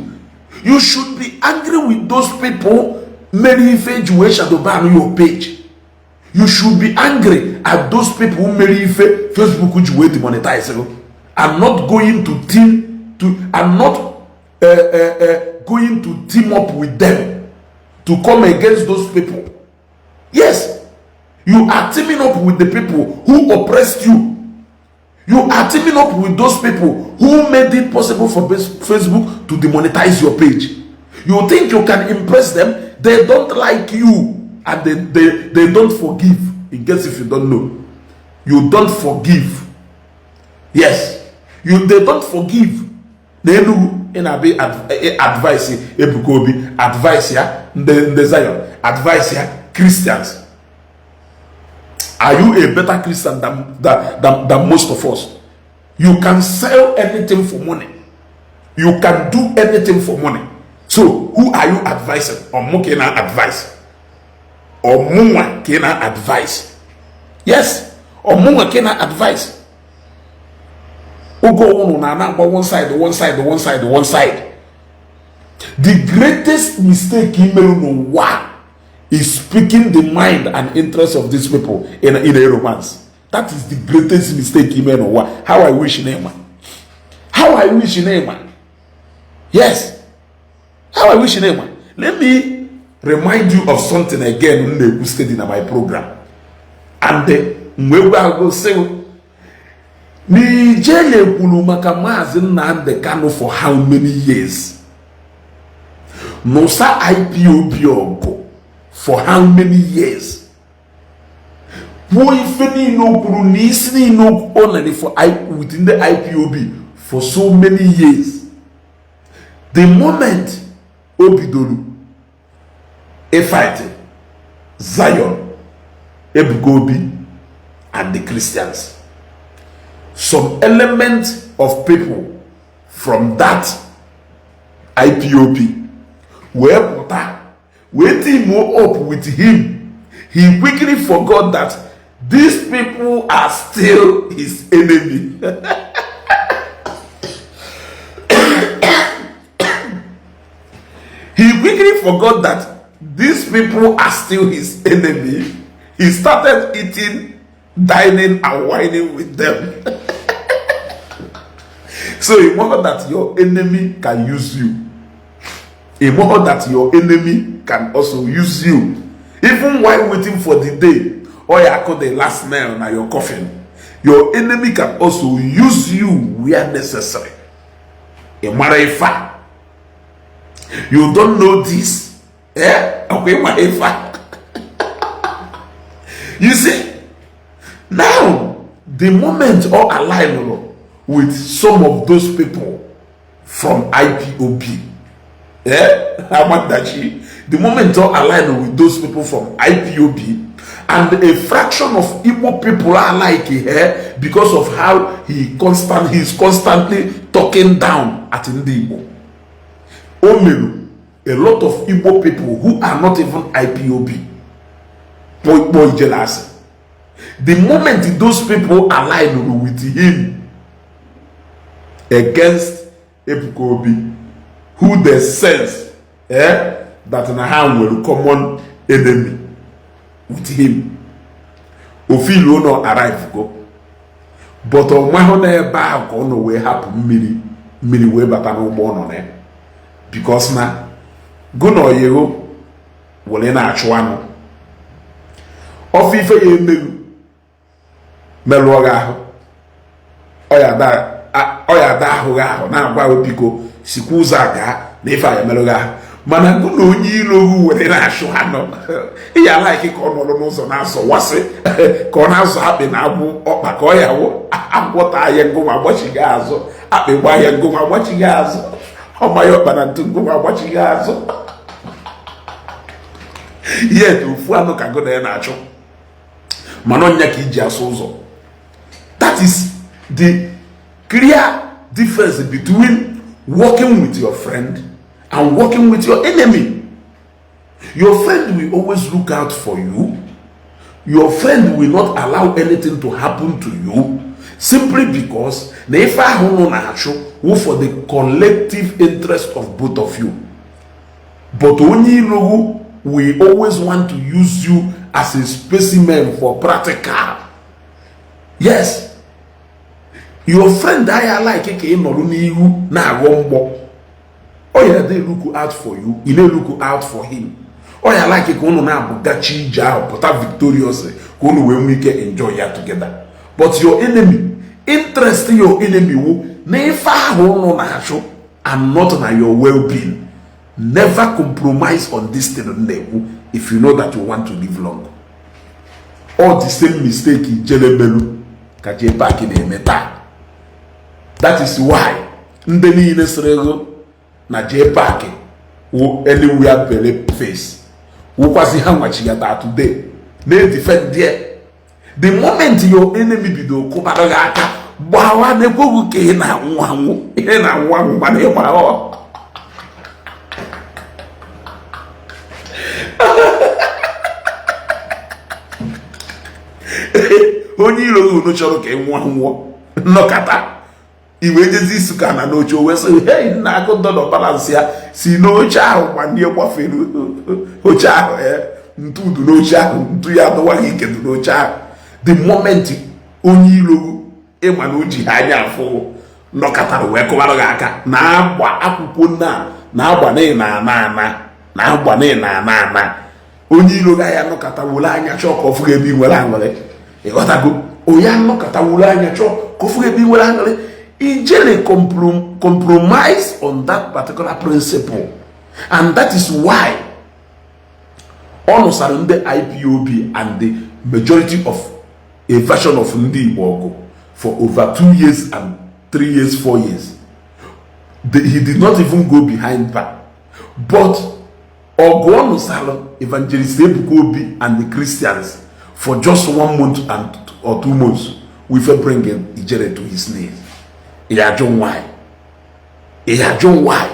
you should be angry with those people mere ife eji wee shadowban your page. You should be angry at those people who mere ife Facebook ji wee demonetize gị. I'm not going to team to I'm not going to team up with them to come against those people. Yes, you are teaming up with the people who oppressed you. You are teaming up with those people who made it possible for Facebook to demonetize your page. You think you can impress them? They don't like you and they don't forgive. In case if you don't know, you don't forgive. Yes, you they don't forgive. Na Enugu ị na-abịa advice Ebuka Obi, advice ya ndị Zion, advice ya Christians. Are you a better Christian than most of us? You can sell anything for money. You can do anything for money. So who are you advising? Ọmụ ka ị na-advise? Ọmụnwa ka ị na-advise? Yes, ọmụnwa ka ị na-advise? Oge ọnwụnụ na ana agba one side, one side, one side, one side. The greatest mistake i mere n'ụwa is speaking the mind and interest of these people in a romance. That is the greatest mistake i mere n'ụwa. How I wish na how I wish na, yes, how I wish na. Let me remind you of something again m na-ekwu steady na my program, and mgbe egwu ahụ sị n'Ijele kwuru maka Maazị Nnamdi Kanu for how many years, nụsa IPOB ọgụ for how many years, kwuo ife niile o kwuru na isi niile o nere for with ndị IPOB for so many years. The moment o bidoro ịfight Zion, Ebuka Obi and the Christians, some element of people from that IPOB wee pụta wee team up with him. He quickly forgot that these people are still his enemy. He quickly forgot that these people are still his enemy. He started eating, dining and wining with them. So you know that your enemy can use you. You know that your enemy can also use you. Even while waiting for the day or you call the last nail na your coffin, your enemy can also use you where necessary. Ị mara ife a? You don't know this, eh? Okay, ịma ife a? You see now, the moment all align with some of those people From IPOB, eh, Amandachi, the moment ọ align with those people from IPOB and a fraction of Igbo people are like here because of how he's constantly talking down at ndị Igbo. O meru a lot of Igbo people who are not even IPOB kpọọ Ijele asị. The moment those people align with him against Ebuka Obi, who they sense, eh, that na ha nwere common enemy with him, ofilu no arrive go, but ọ mahụ n'ebe ahụ ka ọ nọ wee hapụ mmiri, mmiri wee bata n'ụgbọ ọ nọ na ya, because na gụ na oyego were na-achụ anụ ọfọ ife ya emeghu merụọ gị ahụ, ọ ya ada ahụghị ahụ na-agwa gị, biko sikwa ụzọ a gaa na ife a emerụ gị ahụ. Mana gụ na onye ilo gị were na-achụ anụ, ị ya like ka ọ nọrọ n'ụzọ na-azọ wasị, ka ọ na-azọ akpị na agwụ ọkpa, ka ọ ya wụ agwọta ya ngụnwa agbachighị azụ, akpị gba ya ngụnwa agbachighị azụ, ọma ya ọkpa na ntụ ngụnwa agbachighị azụ. Yet ofu anụ ka gụ na ya na-achụ, mana ọnya ka iji asụ ụzọ. That is the clear difference between working with your friend and working with your enemy. Your friend will always look out for you. Your friend will not allow anything to happen to you simply because na ife ahụ nọ na-achụ wụ for the collective interest of both of you. But onye ilo will always want to use you as a specimen for practical. Yes, your friend aya like ka ị nọrọ n'ihu na-aghọ mgbọ. Ọ ya dey look out for you, ị na-look out for him. Ọ ya like ka unu na-abụgachi ije ahụ pụta victorious, ka unu wee nwee ike enjoy ya together. But your enemy, interest your enemy wu na ife ahụ unu na-achụ and not na your well-being. Never compromise on this thing na-ekwu if you know that you want to live long. All the same mistake Ijele melu ka JPAC na-eme taa. That is why ndị niile sịrị ego na JPAC wụ anywhere bele face wụkwasị ha nwachigata today na-edefend there. The moment your enemy bido kụbara gị aka, gbawa na-ekweghị ka ị na-anwụ anwụ, ị na-anwụ anwụ, mana ị gbara ọ. Onye iro gị unu chọrọ ka ị nwụọ nwụọ nnọkọta iwe jezi isu ka na n'oche, o wee sị, "Hei nna, agụ dọnọ balance ya si n'oche ahụ gbanie gbafere oche ahụ, ntu du n'oche ahụ, ntu ya adọwaghị ike du n'oche ahụ." The moment onye iro ịma na o ji ha anya afụ nọkọtara wee kụwara gị aka na-agba akwụkwọ na na-agba na na ana ana na-agba na na ana ana, onye iro gị ya nọkọta were anya chọọ ka ọ fụghị ebe ị nwere aṅụrị. Ịghọtago? Onye anọkọta were anya chọọ ka ọ fụghị ebe ị nwere aṅụrị. Ijele compromise on that particular principle, and that is why ọ nụsara ndị IPOB and the majority of a version of ndị Igbo ọgụ for over 2 years and 3 years, 4 years. He did not even go behind that. But ọgụ ọ nụsara Evangelist Ebuka Obi and the Christians for just one month and or 2 months we bring Ijele to his knees. Ị ajụ why? Ị ajụ why?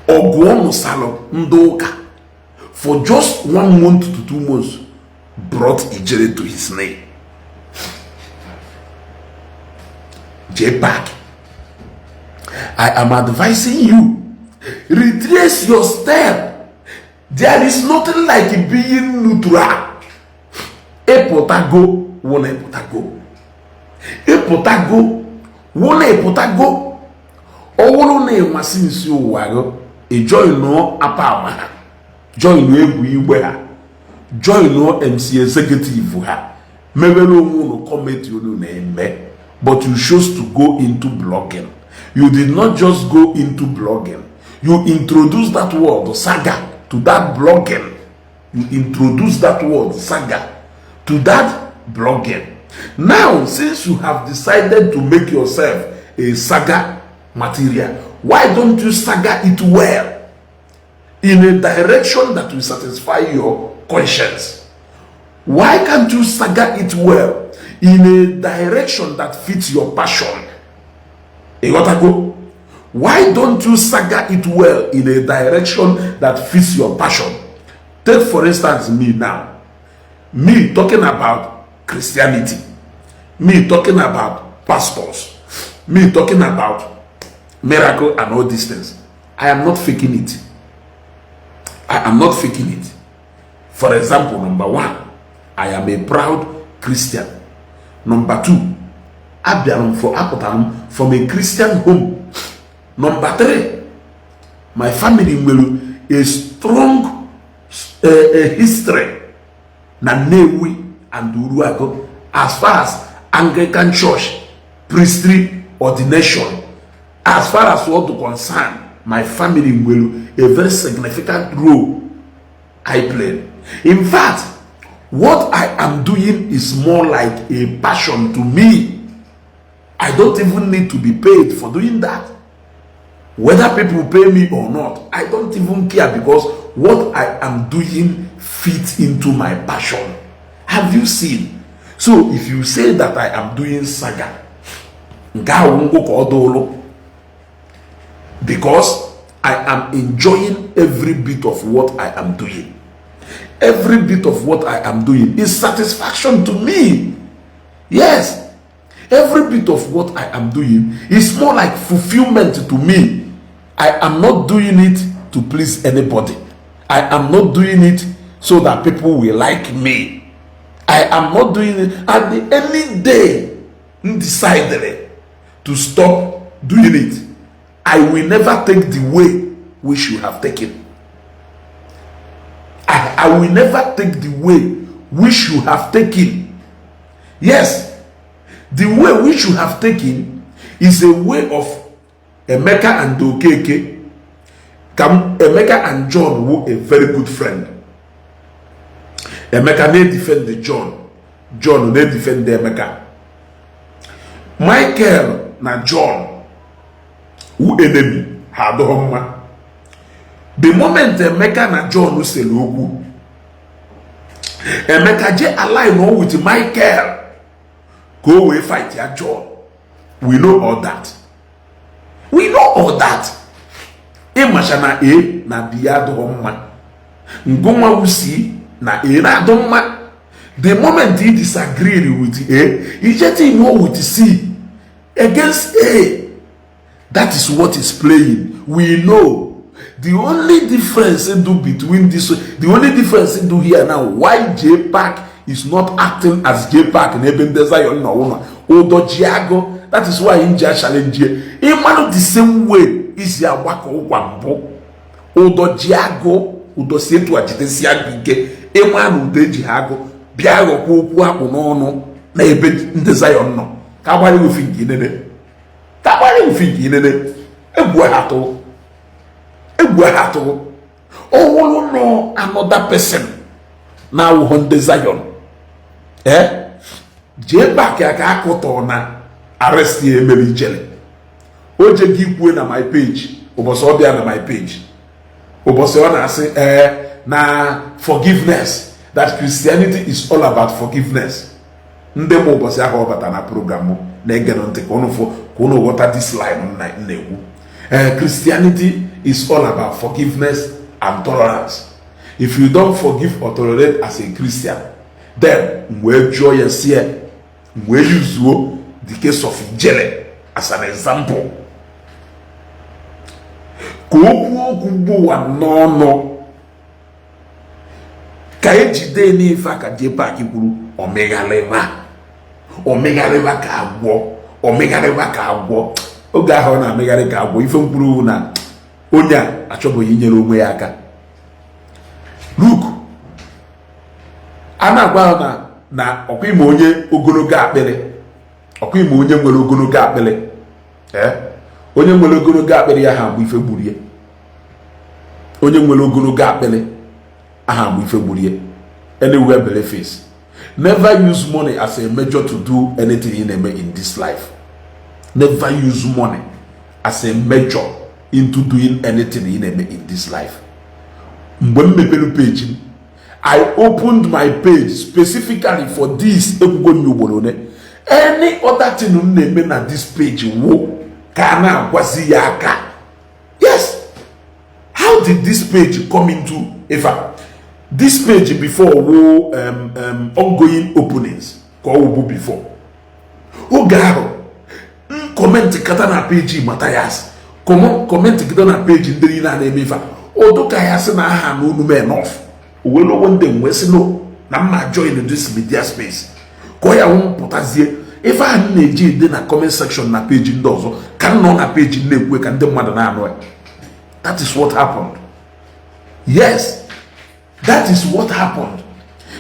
Ọgụ ọ nụsara ndị ụka for just one month to 2 months brought Ijele to his knee. JPAC, I am advising you, retrace your step. There is nothing like being neutral. Ịpụtago wụ na ịpụtago, ịpụtago wụ na ịpụtago. Ọ wụrụ na ịnwasị nsi ụwa gị, ị joinụọ apa ama ha, joinụọ egwu igbe ha, joinụọ MC executive ha, mewere onwe unu committee unu na-eme. But you chose to go into blogging. You did not just go into blogging, you introduced that word "saga" to that blogging. You introduced that word "saga" to that blogging. Now, since you have decided to make yourself a saga material? Why don't you saga it well in a direction that will satisfy your conscience? Why can't you saga it well in a direction that fits your passion? Ịghọtago? Why don't you saga it well in a direction that fits your passion? Take, for instance, me now, me talking about Christianity, me talking about pastors, me talking about miracle and all these things. I am not faking it. I am not faking it. For example, number one, I am a proud Christian. Number two, abịara m for apụtara m from a Christian home. Number three, my family nwere a strong history na Nnewi and Uruagu as far as Anglican Church priestly ordination, as far as what to concern. My family nwere a very significant role I play. In fact, what I am doing is more like a passion to me. I don't even need to be paid for doing that. Whether people pay me or not, I don't even care, because what I am doing fits into my passion. Have you seen? So if you say that I am doing saga, nke ahụ ngwụ ka ọ dụlụ, because I am enjoying every bit of what I am doing. Every bit of what I am doing is satisfaction to me. Yes, every bit of what I am doing is more like fulfillment to me. I am not doing it to please anybody. I am not doing it so that people will like me. I am not doing it. And the any day decided to stop doing it, I will never take the way which you have taken. I will never take the way which you have taken. Yes, the way which you have taken is a way of Emeka and Okeke. Emeka and John were a very good friend. Emeka na-defend John, John na-defend Emeka. Michael na John wu enemy, ha adịghị mma. The moment Emeka na John sere okwu, Emeka je align with Michael ka o wee fight ya John. We know all that. We know all that. Ịmacha na A na B adịghị mma, ngụnwa C na A na-adụ mma. The moment he disagree with A, ije team with C against A. That is what is playing. We know the only difference do between this, the only difference do here now, why J Park is not acting as J Park n'ebe ndị Zion nọ ụlọ ụdọ ji agụ. That is why nji challenge ịmanụ the same way isi agbakọ ụkwa mbụ ụdọ ji agụ, ụdọ si etu a jidesi agụ ike. Ịma na ụdọ eji ha agụ bịa ghọkwa okwu akpụ n'ọnụ na ebe ndị Zion nọ, ka agbara ofi nke inene, ka agbara ofi nke inene. Egwu ha atụ, egwu ha atụ. Ọwụrụ nọ another person na-awụghọ ndị Zion, ee, jee back ya ka akụtọ na arrest ya emere ijele o je gị kwue na my page. Ụbọchị ọ bịa na my page, ụbọchị ọ na-asị ee na forgiveness, that Christianity is all about forgiveness. Ndị ma ụbọchị ahụ ọ bata na program na-ege ntị ka ụnụ fụ, ka ụnụ ghọta this line m na-ekwu. Ee, Christianity is all about forgiveness and tolerance. If you don't forgive or tolerate as a Christian, then m wee jụọ ya sie, m wee yuzuo the case of Ijele as an example, ka okwu okwu gbụwa n'ọnụ ka ejide n'ife a ka J Park kwuru. Omegharịba, omegharịba ka agwọ, omegharịba ka agwọ. Oge ahụ ọ na-amịgharị ka agwọ, ife mkpụrụ na onye a achọbụghị inyere onwe ya aka. Look, a na-agwa ha na ọkwa ime onye ogologo akpịrị, ọkwa ime onye nwere ogologo akpịrị, ee, onye nwere ogologo akpịrị ya ha agba ife gburu ya. Onye nwere ogologo akpịrị aha agba ife gburu ya. Anywhere bele face. Never use money as a measure to do anything ị na-eme in this life. Never use money as a major into doing anything ị na-eme in this life. Mgbe m mepere page m, I opened my page specifically for this. Ekwugo m ugboro one, any other thing m na-eme na this page wo ka a na-agwazi ya aka. Yes, how did this page come into ife? This page before wo ongoing openings ka ọ wụbụ before. Oge ahụ m comment kata na page Mathias, comment kata na page ndị niile a na-eme ife odu ka ya sị na aha na unu m enough owelowo ndị wee sị no na mma join this media space ka ọ ya wụ pụtazie ife ahụ m na-eji ede na comment section na page ndị ọzọ ka m nọ na page na-ekwe ka ndị mmadụ na-anụ ya. That is what happened. Yes, that is what happened.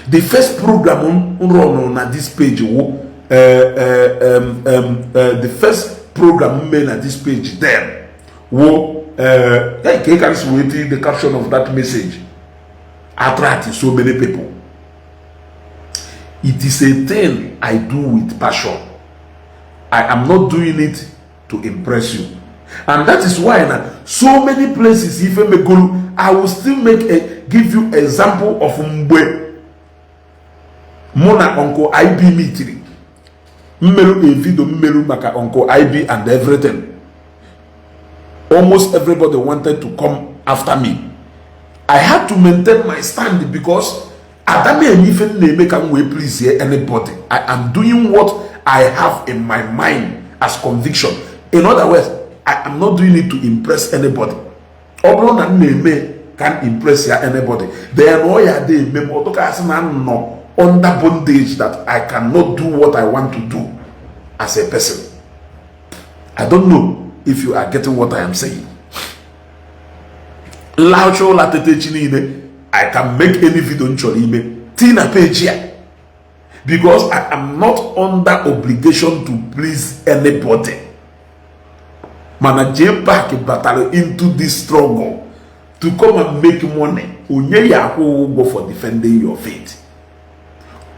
The first program m run na this page wo the first program m made na this page then wo ka ka si wee the caption of that message attract so many people. It is a thing I do with passion. I am not doing it to impress you, and that is why na so many places ife megolu, I will still make a give you example of mgbe mụ na Uncle IB meetiri, mmerụ a video mmerụ maka Uncle IB and everything. Almost everybody wanted to come after me. I had to maintain my stand because adama eme ife m na-eme ka m wee please anybody. I am doing what I have in my mind as conviction. In other words, I am not doing it to impress anybody. Ọ bụrụ na m na-eme ka m impress ya anybody, then ọ ya dị eme m ọtụka asị na m nọ under bondage that I cannot do what I want to do as a person. I don't know if you are getting what I am saying. Nlacha ụla tete echi niile, I can make any video m chọrọ ime tii na page ya because I am not under obligation to please anybody. Mana JPAC batara into this struggle to come and make money. Onye ya akwụ ụgwọ for defending your faith?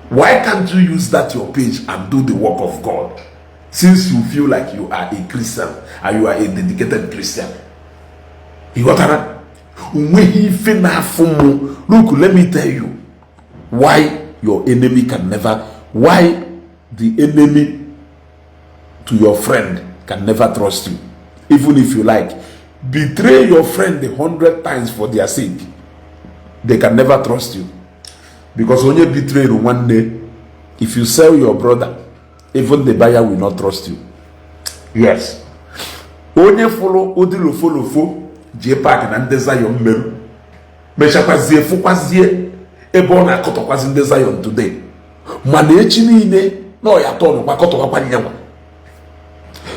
Why can't you use that your page and do the work of God, since you feel like you are a Christian and you are a dedicated Christian? Ị ghọtara? Onweghị ife na-afụ mụ. Look, let me tell you why your enemy can never, why the enemy to your friend can never trust you. Even if you like betray your friend 100 times for their sake, they can never trust you, because onye betray nwanne, if you sell your brother, even the buyer will not trust you. Yes, onye fụrụ ụdị lofo JPAC na ndị Zion mmerụ mechakwazie fụkwazie ebe ọ na-akọtọkwazi ndị Zion today, mana echi niile na ọ ya tọnụkwa kọtọkwa nyanwa.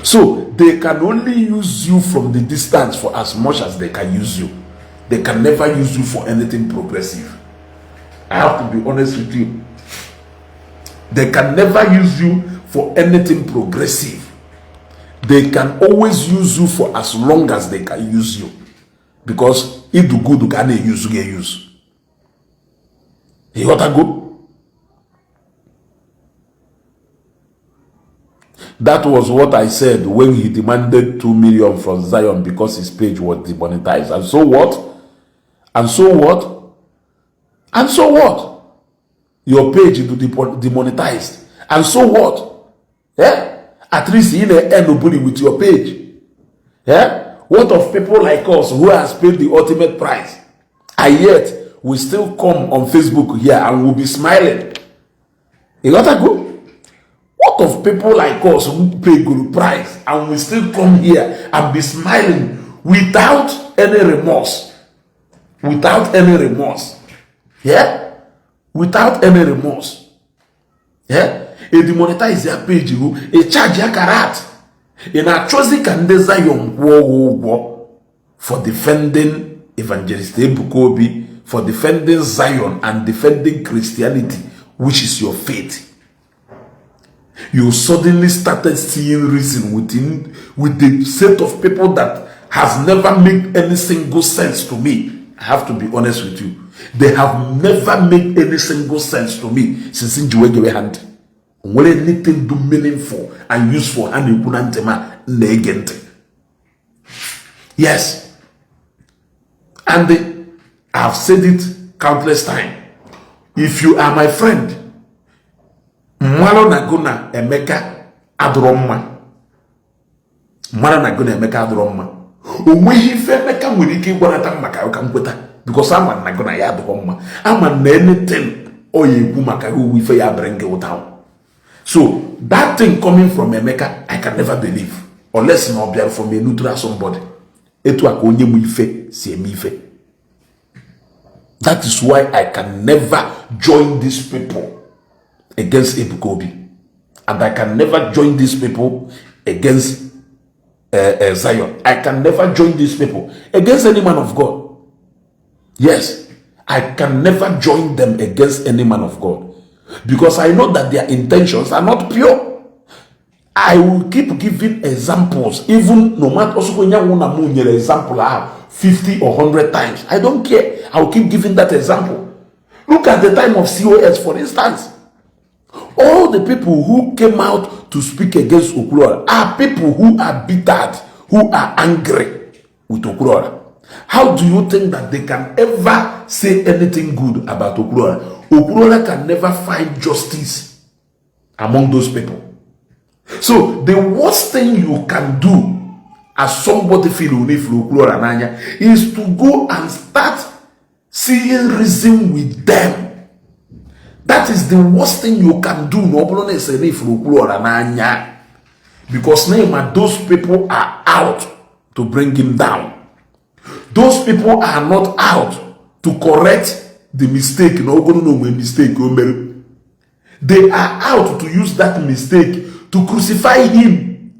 So they can only use you from the distance for as much as they can use you. They can never use you for anything progressive. I have to be honest with you, they can never use you for anything progressive. They can always use you for as long as they can use you, because idu good ka a na-use gị use. Ịghọtago? That was what I said when he demanded 2 million from Zion because his page was demonetized. And so what? And so what? And so what? Your page is demonetized. And so what? Yeah? At least you earn money with your page. Yeah? What of people like us who has paid the ultimate price? And yet, we still come on Facebook here and we'll be smiling. You got to go? What of people like us who pay good price and we still come here and be smiling without any remorse? Without any remorse. Yeah? Without any remorse. Yeah? E demonetize ya page who e charge ya karat. Ị na-achọzi ka ndị Zion kwụọ ụgwọ for defending Evangelist Ebuka Obi, for defending Zion and defending Christianity, which is your faith. You suddenly started seeing reason within with the set of people that has never made any single sense to me. I have to be honest with you. They have never made any single sense to me since njiwe hand. Nwere anything do meaningful and useful ha na-ekwu na ntị ma na-ege ntị. Yes, and I've said it countless times, if you are my friend, mmalụ na gụ na Emeka adụrọ mma, mara na gụ na Emeka adụrọ mma. O nweghị ife Emeka nwere ike ịgwanata m maka ka m kweta, because ama na gụ na ya adụrọ mma. Ama na anything ọ ya ekwu maka uwe ife ya bring you down. So that thing coming from Emeka, I can never believe unless na ọ bịara from a neutral somebody. Etu a ka onye mụ ife si eme ife. That is why I can never join these people against Ebuka Obi, and I can never join these people against Zion. I can never join these people against any man of God. Yes, I can never join them against any man of God because I know that their intentions are not pure. I will keep giving examples, even no matter also when you na mụ nyere example ahụ 50 or 100 times. I don't care. I will keep giving that example. Look at the time of COS, for instance. All the people who came out to speak against Okwuluora are people who are bittered, who are angry with Okwuluora. How do you think that they can ever say anything good about Okwuluora? Okwuluora can never find justice among those people. So the worst thing you can do as somebody feel onifuru Okwuluora n'anya is to go and start seeing reason with them. That is the worst thing you can do na ọ bụrụ na ese na ifuru Okwuluora n'anya, because na those people are out to bring him down. Those people are not out to correct the mistake na ogolo na onwe mistake o mere. They are out to use that mistake to crucify him.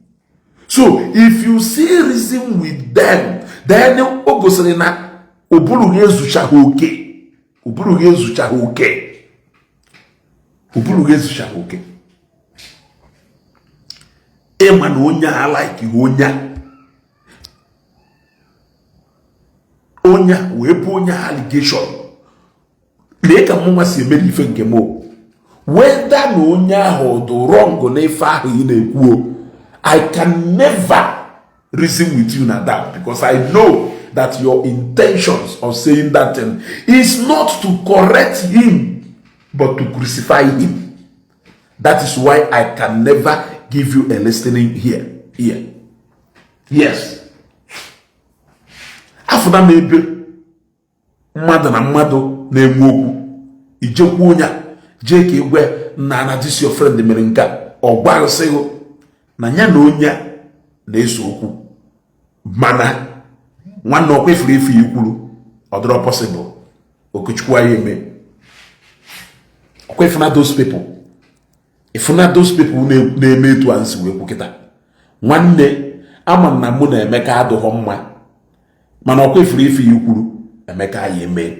So if you see reason with them, then o gosiri na ụbụrụ gị ezuchaghị oke, ụbụrụ gị ezuchaghị oke, ụbụrụ gị ezuchaghị oke. Ịma na onye a like onye a, onye a wee bụ onye allegation. Lee ka mụnwa si emere ife nke m o, whether na onye ahụ dị wrong n'ife ahụ ị na-ekwu o, I can never reason with you na that, because I know that your intentions of saying that thing is not to correct him but to crucify him. That is why I can never give you a listening here here. Yes, afụna m ebe mmadụ na mmadụ na-enwe okwu, ijekwu onye a jee ka igwe nna na this your friend mere nke a, ọ gbarụsịghị na ya na onye a na-ese okwu, mana nwanne ọkwa ifuru ife ya ikwuru ọ dịrọ possible. Okechukwu anyị eme ọkwa ifuna those people, ifuna those people na-eme etu a nsi wee kwu kịta. Nwanne, ama m na mụ na Emeka adịghọ mma, mana ọkwa ifuru ife ya ikwuru Emeka anyị eme.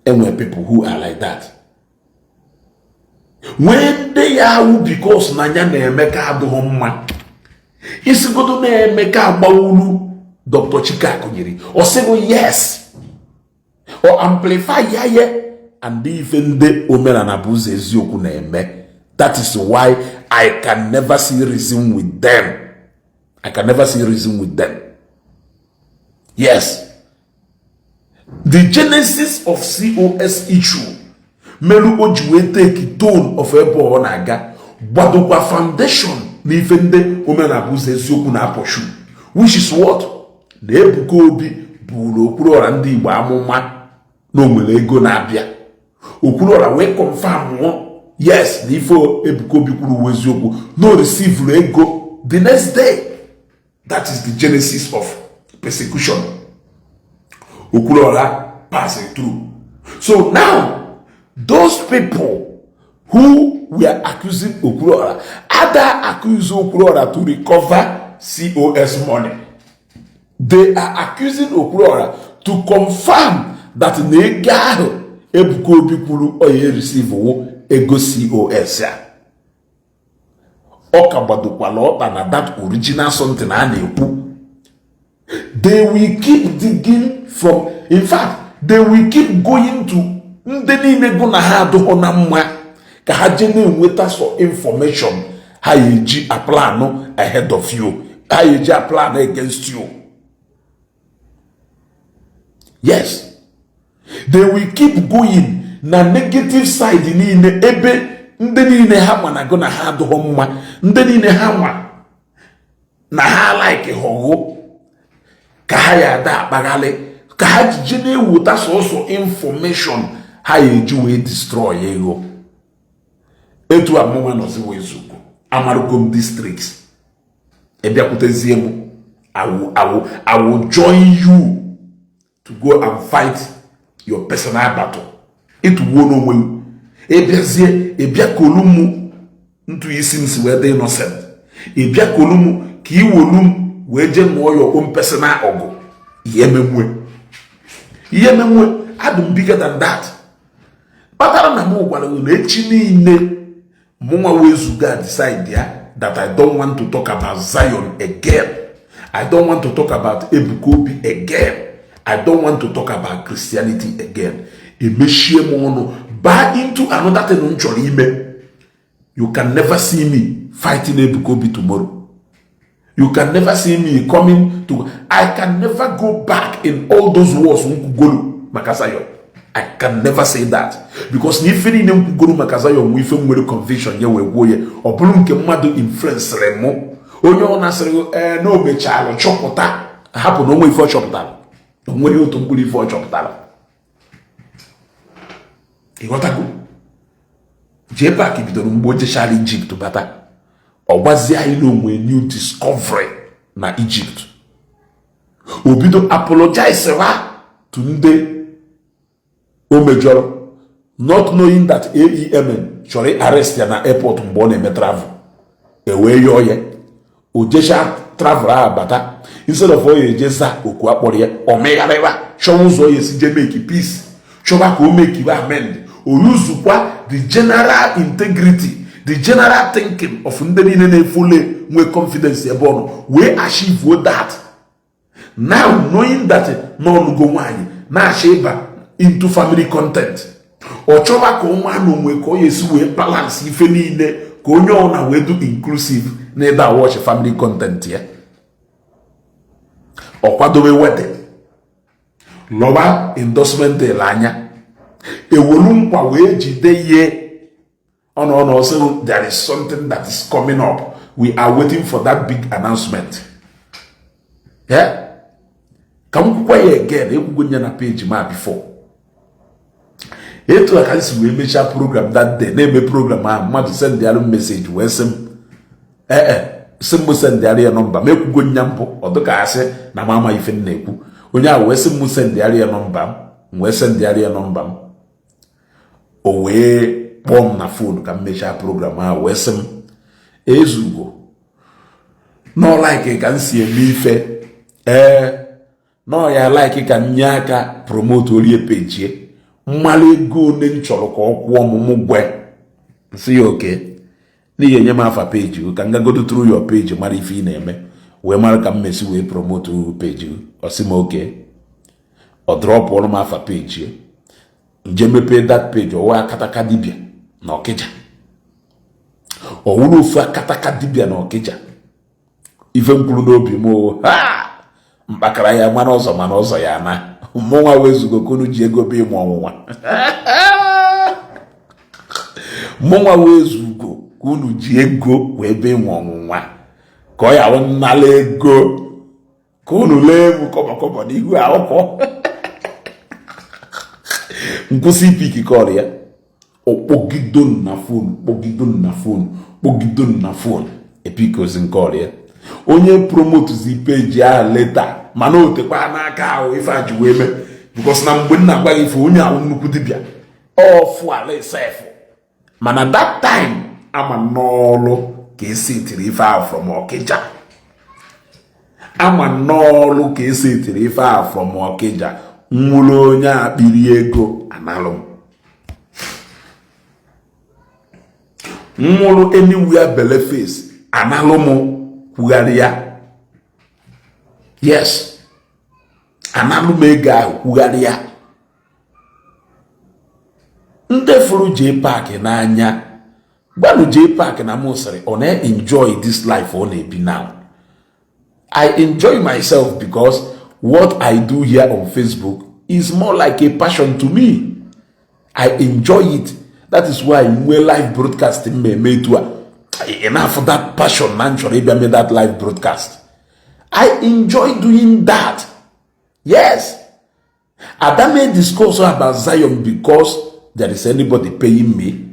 Enwere people who are like that. Nwee ndị ya awụ because na ya na Emeka adịghọ mma, isigodo na Emeka agbawuru Dr. Chike Akụnyere, ọ sịgo yes, ọ amplify ya ye and ife ndị omenala bụ ụzọ eziokwu na-eme. That is why I can never see reason with them. I can never see reason with them. Yes, the genesis of COS issue meru o ji wee take tone of ebe ọ na-aga gbadokwa foundation na ife ndị omenala bụ ụzọ eziokwu na apọshu, which is what na Ebuka Obi buru Okwuluora ndị Igbo amụma na o nwere ego na-abịa. Okwuluora wee confirm yes na ife Ebuka Obi kwuru uwe eziokwu, na o receive ego the next day. That is the genesis of persecution Okwuluora passing through. So now those people who were accusing Okwuluora either accuse Okwuluora to recover COS money, they are accusing Okwuluora to confirm that na ego ahụ Ebuka Obi kwuru ọ ya receive wo ego COS a. Ọ ka gbadokwala ọkpa na that original something a na-ekwu. They will keep digging from, in fact, they will keep going to ndị niile gụ na ha adịghọ na mma ka ha jee na-enweta so information ha eji aplanụ ahead of you, ha eji aplanụ against you. Yes, they will keep going na negative side niile, ebe ndị niile ha ma na go na ha adịghị mma, ndị niile ha ma na ha like họghụ ka ha ya ada akpaghalị, ka ha jije na-eweta sọsọ information ha ya eji wee destroy ego. Etu amụma nọzi wee zugo amarugo m districts ịbịakwutezie m, I will join you to go and fight your personal battle. Ịtụgbuo n'onwe gị, ịbịazie ịbịa kolu m ntụ isi m si wee dị innocent, ịbịa kolu m ka iwolu m wee jee nụọ your own personal ọgụ. Ihe menwe, ihe menwe, adụ m bigger than that. Kpatara na m gwara gị na echi niile mụnwa wee zuga decide ya that I don't want to talk about Zion again, I don't want to talk about Ebuka Obi again, I don't want to talk about Christianity again, emechie m ọnụ baa into another thing m chọrọ ime. You can never see me fighting Ebuka Obi tomorrow. You can never see me coming to, I can never go back in all those words m kwugolu maka Zion. I can never say that, because na ife niile m kwugolu maka Zion nwe ife m nwere conviction ya wee gwuo ya. Ọ bụrụ nke mmadụ influence-rị mụ, onye ọ nasịrị ee na o mechalụ chọpụta, hapụ na onwe ife ọ chọpụtara, o nweghị otu mkpụrụ ife ọ chọpụtara. Ịghọtago? JPAC bidoro mgbe o jechara Egypt bata, ọ gwazie anyị na onwe new discovery na Egypt. O bido apologize ha to ndị o mejọrọ, not knowing that AEMN chọrọ arrest ya na airport mgbe ọ na-eme travel. E wee yọọ ya, o jecha travel ahụ bata. Instead of ọ ya eje za oku akpọrọ ya, ọ megharịba chọwa ụzọ ya esi je make peace, chọba ka o make amend. O yuzukwa the general integrity, the general thinking of ndị niile na-efole nwee confidence ebe ọ nọ wee achieve that. Now, knowing that n'ọnụgo nwaanyị na-achọ ịba into family content, ọ chọba ka ụmụ na onwe ka ọ ya esi wee balance ife niile, ka onye ọ na wee do inclusive na ịda watch family content ya. Ọ kwadobe wedding, lọba endorsement deal anya, ewelu nkwa wee jide ihe ọ nọ sị there is something that is coming up, we are waiting for that big announcement. Yeah? Ka m kwukwa ya again, ekwugo ya na page ma before. Etu a ka m si wee mechaa program that day, na-eme program ahụ, mmadụ sendịalụ m message wee sị m ee, sị m sendịalụ ya nọmba m. Ekwugo nya mbụ, ọ dịka asị na m ama ife m na-ekwu. Onye ahụ wee sị m sendịalụ ya nọmba m, m wee sendịalụ ya nọmba m. O wee kpọọ m na phone ka m mechaa program ahụ, wee sị m ezugo nọọ like ka m si eme ife, ee, nọọ ya like ka m nye aka promote orie page, mmalụ ego one m chọrọ ka ọ kwụọ m. Mụ gwe nsị ya oke n'ihi enye m afa page ka m gagodo through your page mara ife ị na-eme, wee mara ka m mesi wee promote page. Ọ sị m oke. Ọ dropụrụ m afa page, nje mepee that page. Ọwa akataka dibịa na Ọkịja, ọ wụrụ ofu akataka dibịa na Ọkịja. Ife m kwuru n'obi m o ha mkpakara ya mara ọzọ, mana ọzọ ya na mụnwa wezugo ka unu ji ego bụ ịmụ ọnwụnwa. Mụnwa wezugo ka unu ji ego wee be ịmụ ọnwụnwa, ka ọ ya wụ nnala ego ka unu lee m kọbọ kọbọ n'ihu akwụkwọ. Nkwụsị ipick call ya, kpọgido na phone, kpọgido na phone, kpọgido na phone, epick ozi nke ọrịa. Onye promotezi page ahụ later, mana o tekwa n'aka ahụ ife a ji wee mee, because na mgbe m na-agwa gị ife, onye ahụ nnukwu dibịa ọfụ ala isefụ, mana that time ama n'ọlụ ka esi etiri ife ahụ from Ọkịja, ama n'ọlụ ka esi etiri ife ahụ from Ọkịja. Nwụrụ onye akpịrị ego analụ m, nwụrụ anywhere bele face analụ m, kwugharị ya. Yes, analụ m ego ahụ, kwugharị ya. Ndị fụrụ JPAC n'anya, gbanụ JPAC na m sịrị ọ na-enjoy this life ọ na-ebi now. I enjoy myself because what I do here on Facebook Is more like a passion to me. I enjoy it. That is why nwee live broadcast mmemme etu a, ị na-afụ that passion na m chọrọ ịbịa mee that live broadcast. I enjoy doing that. Yes, Adame discuss about Zion because there is anybody paying me.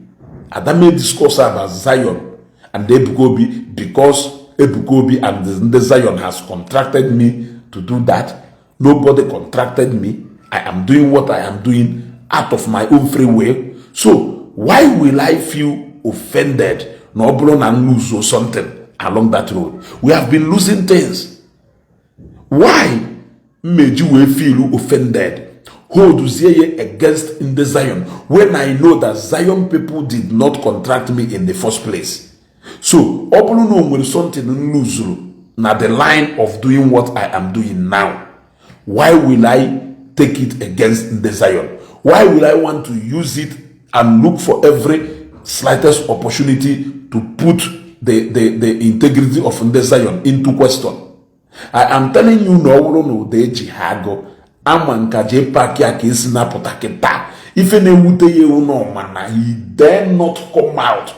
Adame discuss about Zion and Ebuka Obi because Ebuka Obi and the Zion has contracted me to do that. Nobody contracted me. I am doing what I am doing out of my own free will. So why will I feel offended na ọ bụrụ na m lose something along that road? We have been losing things. Why mmeji wee feel offended, holdzie ya against ndị Zion, when I know that Zion people did not contract me in the first place? So ọ bụrụ na o nwere something m luzuru na the line of doing what I am doing now, why will I take it against ndị Zion? Why will I want to use it and look for every slightest opportunity to put the integrity of ndị Zion into question? I am telling you na ọ bụrụ na ụda eji ha agụ ama nka jee paaki a ka esi napụta kịta, ife na-ewute ya ewu n'ọma na he dare not come out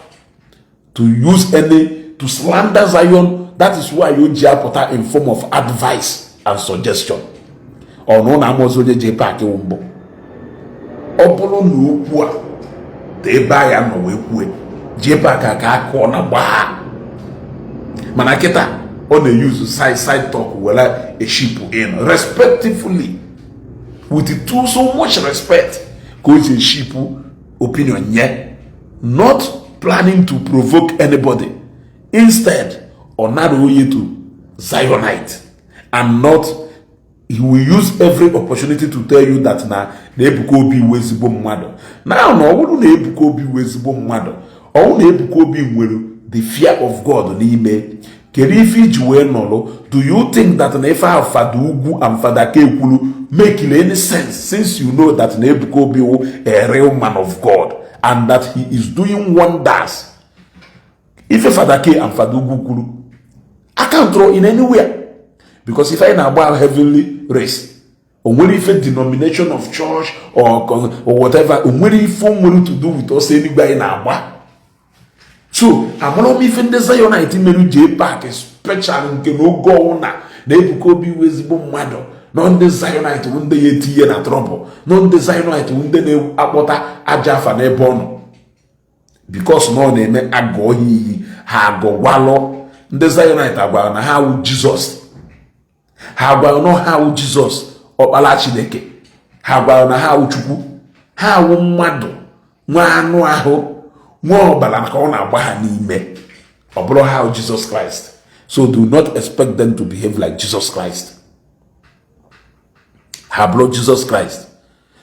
to use any to slander Zion. That is why o ji apụta in form of advice and suggestion. Ọ na ụlọ amaozi onye jee paaki wụ mbụ. Ọ bụrụ na okwu a dị ebe a ya nọ wee kwue, jee paaki a ka a kụọ na gbaa. Mana kịta ọ na-use side side talk were eshipụ in respectfully, with too so much respect ka o ji eshipụ opinion nye, not planning to provoke anybody. Instead, ọ nara oye to Zionite and not he will use every opportunity to tell you that na Ebuka Obi wụ ezigbo mmadụ. Na ọ bụrụ na Ebuka Obi wụ ezigbo mmadụ, ọ bụrụ na Ebuka Obi nwere the fear of God n'ime, kedu ife iji wee nọrọ? Do you think that na ife ahụ Fada Ugwu and Fada Kekwulu make any sense, since you know that na Ebuka Obi wụ a real man of God and that he is doing wonders? Ife Fada K and Fada Ugwu kwuru account in anywhere, because ife anyị na-agba heavenly race, o nwere ife denomination of church or whatever, o nwere ife o nwere to do with ọsọ eluigwe anyị na-agba. So amara m ife ndị Zionite mere jee park special nke na oge ọnwụ na Ebuka Obi wụ ezigbo mmadụ, nọ ndị Zionite bụ ndị ya etinye na trouble, nọ ndị Zionite bụ ndị na-akpọta aja afa n'ebe ọ nọ, because na ọ na-eme agụọ ha iyi, ha agụgwalụ. Ndị Zionite agwara na ha wụ Jizọs, ha gwara na ha wụ Jizọs, ọkpara Chineke, ha gwara na ha wụ Chukwu. Ha wụ mmadụ nwa anụ ahụ, nwa ọbara ka ọ na-agba ha n'ime. Ọ bụrụ ha wụ Jesus Christ. So do not expect them to behave like Jesus Christ. Ha bụrụ Jesus Christ.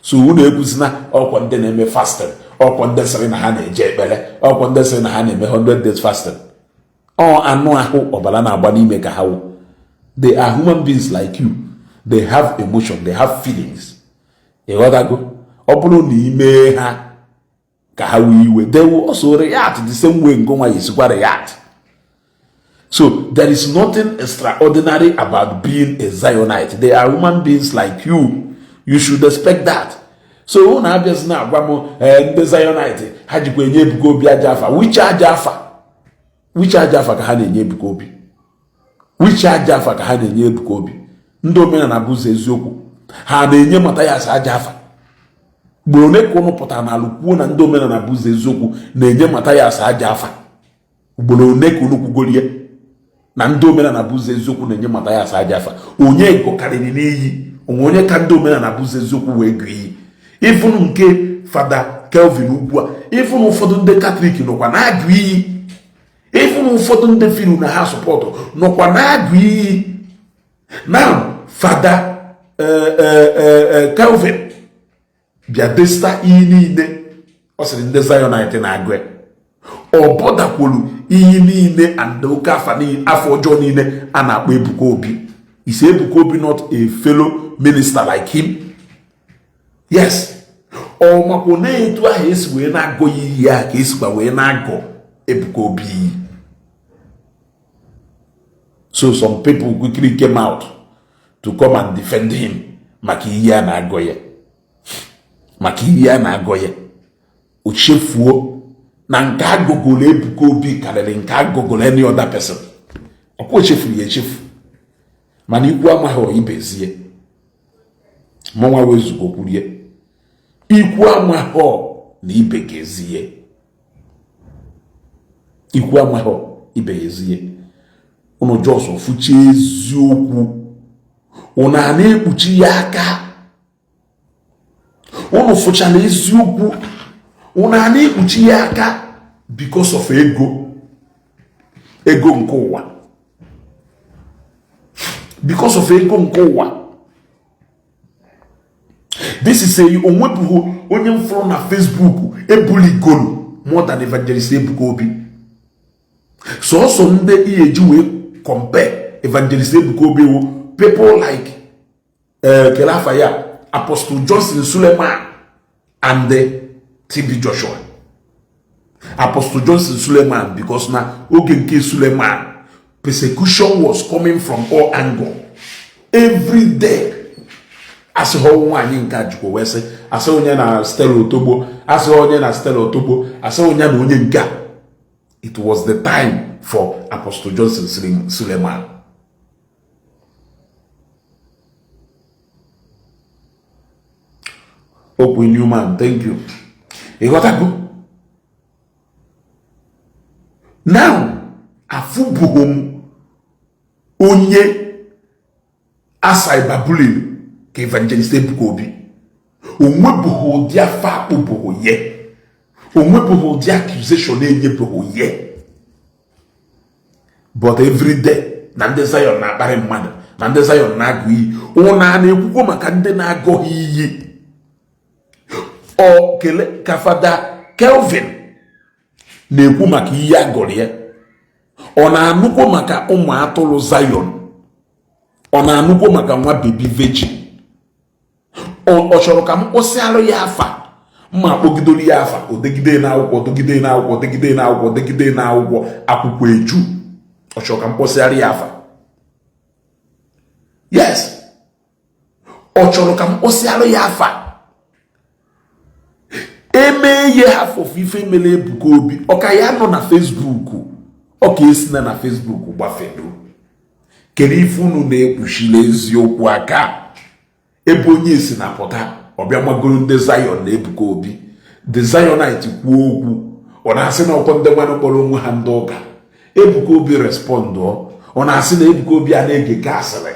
So unu ekwuzina ọkwa ndị na-eme fasting, ọkwa ndị sịrị na ha na-eje ekpere, ọkwa ndị sịrị na ha na-eme 100 days fasting. Ọ anụ ahụ, ọbara na-agba n'ime ka ha wụ. They are human beings like you. They have emotion, they have feelings. Ịghọtago? Ọ bụrụ na ime ha ka ha wee iwe, they will also react the same way ngụnwa esikwa react. So there is nothing extraordinary about being a Zionite. They are human beings like you. You should expect that. So unu abịazi na-agwa m ndị Zionite ha jikwa enye Ebuka Obi aja afa. Which aja afa? Which aja afa ka ha na-enye Ebuka Obi? Which aja afa ka ha na-enye Ebuka Obi? Ndị omenala bụ ụzọ eziokwu, ha na-enye Mathias aja afa? Ugboro ole ka ụnụ pụtara n'ala kwuo na ndị omenala bụ ụzọ eziokwu na-enye Mathias aja afa? Ugboro ole ka unu kwugorie na ndị omenala bụ ụzọ eziokwu na-enye Mathias aja afa? Onye gụkarịrị n'iyi onwe onye ka ndị omenala bụ ụzọ eziokwu wee gụọ iyi? Ịfụnụ nke Fada Kelvin ugbu a, ịfụnụ ụfọdụ ndị Katọlik nọkwa na-agụ iyi, ịfụnụ ụfọdụ ndị firu na ha support nọkwa na-agụ iyi. Now Fada Kelvin bịa desta iyi niile ọ sịrị ndị Zionite na-agụ ya. Ọ bọdakwuru iyi niile and oke afọ ọjọọ niile a na-akpọ Ebuka Obi. Is Ebuka Obi not a fellow minister like him? Yes. Ọ makwa na etu ahụ esi wee na-agụ ya iyi ahụ ka esikwa wee na-agụ Ebuka Obi iyi. So some people quickly came out to come and defend him maka iyi a na-agụ ya. Maka ihe a na-agọ ya, o chefuo na nke agụgụrụ Ebuka Obi karịrị nke agụgụrụ any other person. Ọkwa o chefuru ya echefu, mana ikwu amaghị ibezie. Mụnwa wezugo kwurie, ikwu amaghị na ibe ga-ezie, ikwu amaghị ibe ya ezie. Unu just fụchie eziokwu, unu a na-ekpuchi ya aka. Unu fụchara eziokwu, unu a na-ekpuchi ya aka because of ego, ego nke ụwa, because of ego nke ụwa. This is a onwepụghị onye m fụrụ na Facebook ebuligolu more than Evangelist Ebuka Obi. Sọsọ ndị ihe eji wee compare Evangelist Ebuka Obi wụ people like kele afa ya, Apostle Johnson Suleman and TB Joshua. Apostle Johnson Suleman, because na oge nke Suleman, persecution was coming from all angle every day. Asị ha nwaanyị nke a jikwa wee sị, asị onye na Stella Otogbo, asị onye na Stella Otogbo, asị onye na onye nke a. It was the time for Apostle Johnson Suleman. Okwu Newman, thank you. Ịghọtago? Now, afụbụghị m onye acyberbullying ka Evangelist Ebuka Obi. Onwebụghị ụdị afọ akpụbụghị ye, onwebụghị ụdị accusation enyebụghị ye, but every day na ndị Zion na-akparị mmadụ, na ndị Zion na-agụ iyi. Ụna a na-ekwukwo maka ndị na-agọghị iyi. Ọ kele ka Fada Kelvin na-ekwu maka iyi agọrọ ya, ọ na-anụkwo maka ụmụ atụrụ Zion, ọ na-anụkwo maka nwa baby virgin. Ọ chọrọ ka m kpọsịalụ ya afa, mma akpọgidoro ya afa, odegide na akwụkwọ, degide na akwụkwọ, degide na akwụkwọ, degide na akwụkwọ, akwụkwọ eju. Ọ chọrọ ka m kpọsịara ya afa? Yes, ọ chọrọ ka m kpọsịara ya afa. Eme ihe half of ife mere Ebuka Obi, ọ ka ya nọ na Facebook, ọ ka esi na Facebook gbafedo. Kedu ife unu na-ekpuchiri eziokwu aka? Ebe onye si na pụta ọbịa magoro ndị Zion na Ebuka Obi, the Zionite kwuo okwu, ọ na-asị na ọkwọ ndị nwanne kpọrọ onwe ha ndị ụka. Ebuka Obi respondụọ, ọ na-asị na Ebuka Obi a na-ege ka asịrị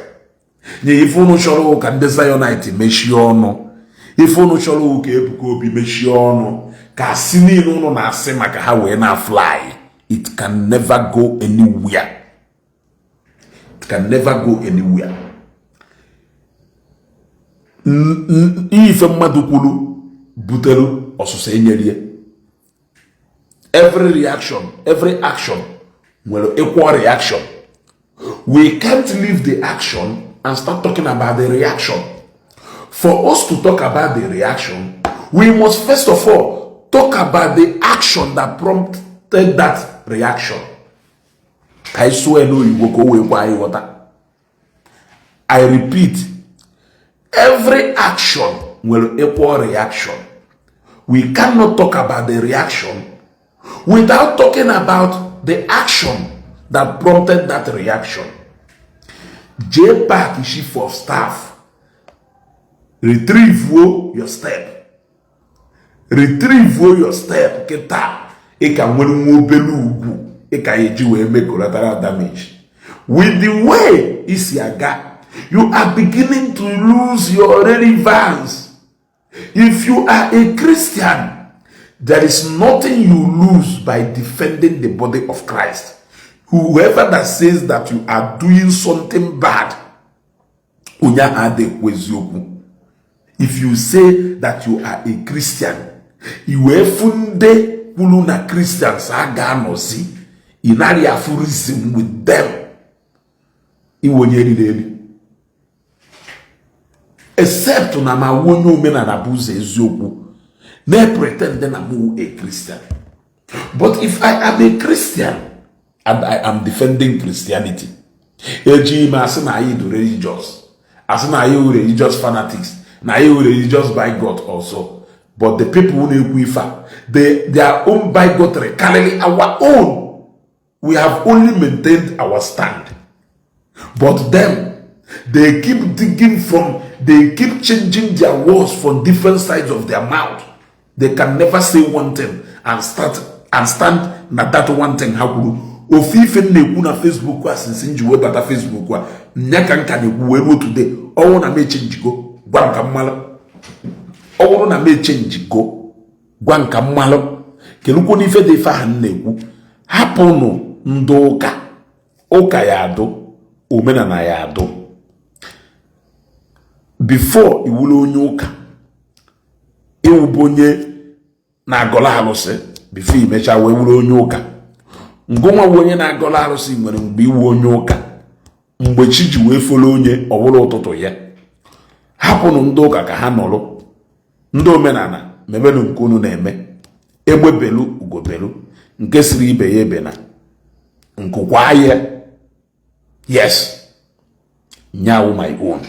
nye. Ife unu chọrọ ụka ndị Zionite mechie ọnụ, ife unu chọrọ ụka Ebuka Obi mechie ọnụ, ka asị niile unu na-asị maka ha wee na fly. It can never go anywhere, it can never go anywhere. Ife mmadụ kwuru butere ọsụsọ enyerie. Every reaction, every action nwere equal reaction. We can't leave the action and start talking about the reaction. For us to talk about the reaction, we must first of all talk about the action that prompted that reaction. Ka anyị sụọ ya n'oyibo ka o wee kwa anyị ghọta. I repeat, every action nwere equal reaction. We cannot talk about the reaction without talking about the action that prompted that reaction. JPAC chief of staff, retrieve your step, retrieve your step. Kịta ị ka nwere nwa obere ugwu ị ka eji wee mee collateral damage. With the way isi aga, you are beginning to lose your relevance. If you are a Christian, there is nothing you lose by defending the body of Christ. Whoever that says that you are doing something bad, onye ahụ adịghị eziokwu. If you say that you are a Christian, i wee fụ ndị kwuru na Christians a ga-anọzi, ị narị afụ reason with them, iwe onye eriri eri, except na ma wụ onye omenala bụ ụzọ eziokwu na-pretend na mụ a Christian. But if I am a Christian and I am defending Christianity, eji ime asị na anyị dị religious, asị na anyị wụ religious fanatics, na anyị wụ religious by God also. But the people na-ekwu ife a, their own bigotry karịrị our own. We have only maintained our stand, but them, they keep digging from, they keep changing their words from different sides of their mouth. They can never say one thing and start and stand na that one thing ha kwuru. Ofu ife m na-ekwu na Facebook a since m ji wee bata Facebook a, nya ka nka na-ekwu wee ruo today. Ọnwụ na m echenjigo, gwa m ka mmalụ. Ọ bụrụ na m echenjigo, gwa m ka mmalụ. Kelukwo n'ife dị ife ahụ m na-ekwu. Hapụnụ ndị ụka. Ụka ya adụ, omenala ya adụ. Before iwuru onye ụka, ịwụbụ onye na-agọla alụsị. Before imecha wee wuru onye ụka, ngụnwa bụ onye na-agọla arụsị nwere mgbe iwu onye ụka, mgbe chi ji wee folo onye ọwụrụ ụtụtụ ya. Hapụnụ ndị ụka ka ha nọrọ. Ndị omenala, mebenụ nke unu na-eme. Egbe belu, ugo belu, nke siri ibe ya ebe na nkụkwa ya. Yes, nyawu my own.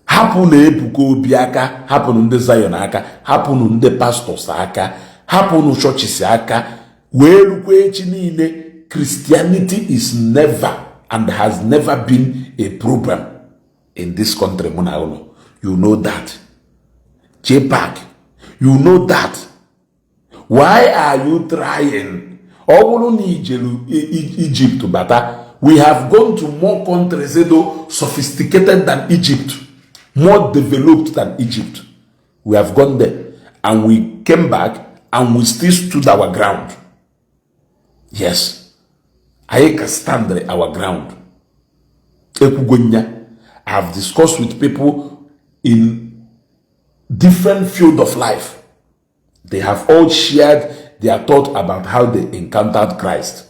Hapụ na Ebuka Obi aka, hapụnụ ndị Zion aka, hapụnụ ndị pastors aka, hapụnụ churches aka wee rukwa echi niile. Christianity is never and has never been a problem in this country. Mụ na unu, you know that. JPAC, you know that. Why are you trying? Ọ bụrụ na ijeru Egypt bata, we have gone to more countries though sophisticated than Egypt, more developed than Egypt. We have gone there and we came back and we still stood our ground. Yes, anyị ka stand our ground. Ekwugo nya. I have discussed with people in different field of life. They have all shared their thought about how they encountered Christ.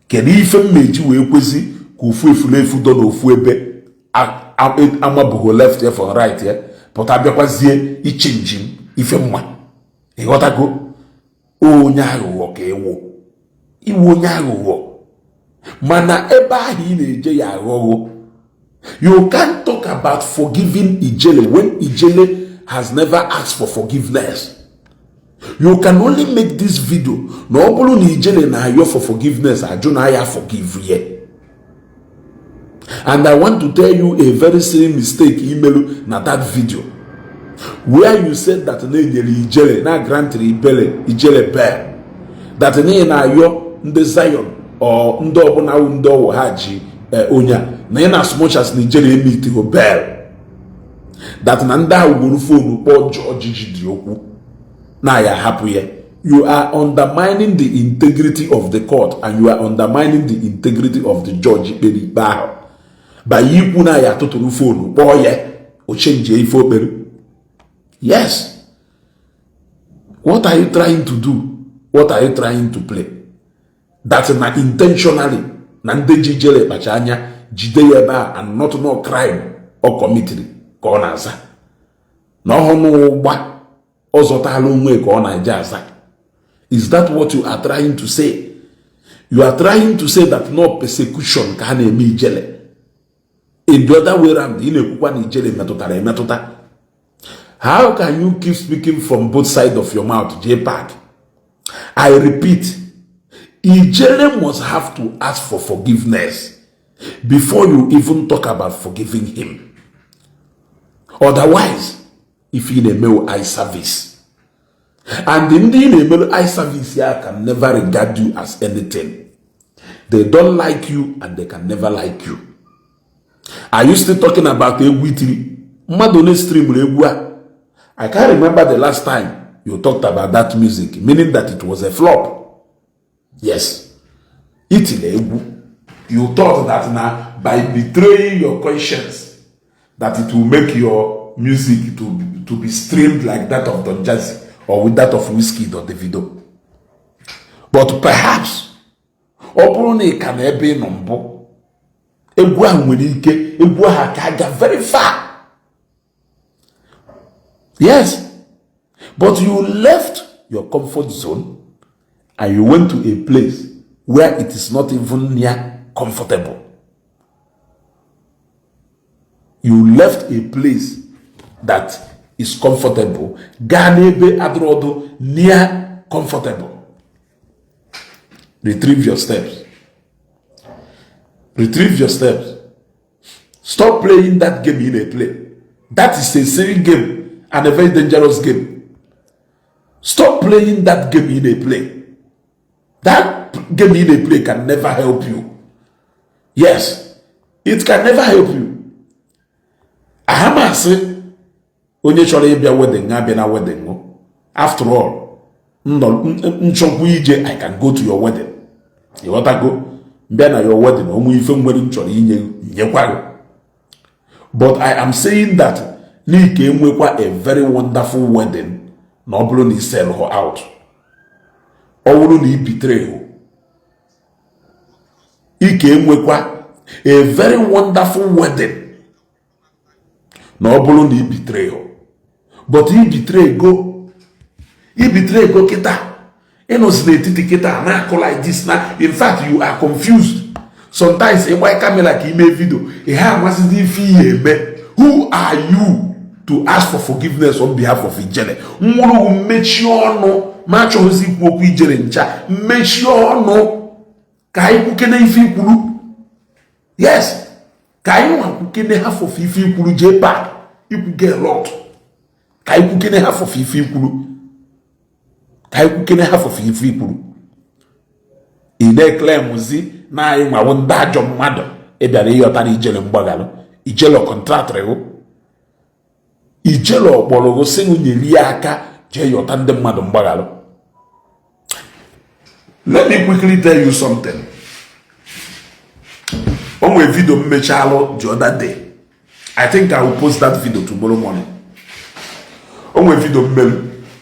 Kedu ife mmeji wee kwezi ka ofu efulefu dọ n'ofu ebe amabụghị left ya for right ya pụta bịakwazie ichenji m ife mma? Ịghọtago? Onye aghụghọ ka ịwụ, iwu onye aghụghọ. Mana ebe ahụ ị na-eje ya aghọghọ. You can't talk about forgiving Ijele when Ijele has never asked for forgiveness. You can only make this video na ọ bụrụ na Ijele na-ayọ for forgiveness, ajụ na ya forgive ye. And I want to tell you a very serious mistake imelu na that video where you said that na enyere Ijele na grantịrị ibele Ijele bail, that na ị na-ayọ ndị Zion or ndị ọbụla wụ ndị ọwụ ha ji onye a na ị na as much as na Ijele emitigo bail, that na ndị ahụ gwuru phone kpọọ George dị okwu na ya ahapụ ya. You are undermining the integrity of the court and you are undermining the integrity of the judge kpere ikpe ahụ by ikwu na ya tụtụrụ phone kpọọ ya, o chenjie ife okpere. Yes, what are you trying to do? What are you trying to play? That na intentionally na ndị ji Ijele kpacha anya jide ya ebe a and not no crime ọ committed ka ọ na-aza na ọhụụ n'ụgba ọ zọtala onwe ka ọ na-eje aza. Is that what you are trying to say? You are trying to say that no persecution ka a na-eme Ijele. In the other way round, ị na-ekwukwa na Ijele metụtara emetụta. How can you keep speaking from both sides of your mouth, JPAC? I repeat, Ijele must have to ask for forgiveness before you even talk about forgiving him. Otherwise, if ị na-eme eye service, and ndị ị na-emelu eye service ya can never regard you as anything. They don't like you and they can never like you. Are you still talking about egwu itiri mmadụ onye streamụrụ egwu a? I can't remember the last time you talked about that music, meaning that it was a flop. Yes, itiri egwu. You thought that na by betraying your conscience that it will make your music to be streamed like that of Don Jazzy or with that of Wizkid or Davido. But perhaps ọ bụrụ na ị ka na ebe ị nọ mbụ, egwu ahụ nwere ike egwu ahụ ka aga very far. Yes, but you left your comfort zone and you went to a place where it is not even near comfortable. You left a place that is comfortable gaa n'ebe adịrọdụ near comfortable. Retrieve your steps, retrieve your steps. Stop playing that game ị na-play. That is a silly game and a very dangerous game. Stop playing that game ị na-play. That game ị na-play can never help you. Yes, it can never help you. Ahamasị onye chọrọ ịbịa wedding abịa na wedding. After all, nchọkwa ije, I can go to your wedding. Ịghọtago? Mbịa na your wedding, onwe ife nwere m chọrọ inye, nyekwa gị. But I am saying that n'ike enwekwa a very wonderful wedding na ọ bụrụ na i sell her out, ọ bụrụ na i betray hụ ike, enwekwa a very wonderful wedding na ọ bụrụ na i betray hụ. But i betray go, i betray go. Kịta ịnọzi n'etiti kịta na-akụ like this na in fact, you are confused. Sometimes ịgba camera ka ime video, ị ha amasịzi ife ihe eme. Who are you to ask for forgiveness on behalf of Ijele? Nwụrụ mmechi ọnụ ma achọghịzi ikwu okwu Ijele ncha. Mmechi ọnụ ka anyị kwukene ife ikwuru. Yes, ka anyị nwa kwukene half of ife ikwuru. Jee park ikwuge a lot. Ka anyị kwukene half of ife ikwuru, ka anyị kwukene half of ife ikwuru. Ị na-eclaimzi na anyị nwawo ndị ajọ mmadụ. Ị bịara ịghọtara Ijele mgbaghalụ. Ijele contractịrị gụ? Ijele ọkpọrọ gụ sị gụ nyere ya aka jee yọta ndị mmadụ mgbaghalụ? Let me quickly tell you something. O nwere video m mechalụ the other day. I think I will post that video tomorrow morning. O nwere video m mere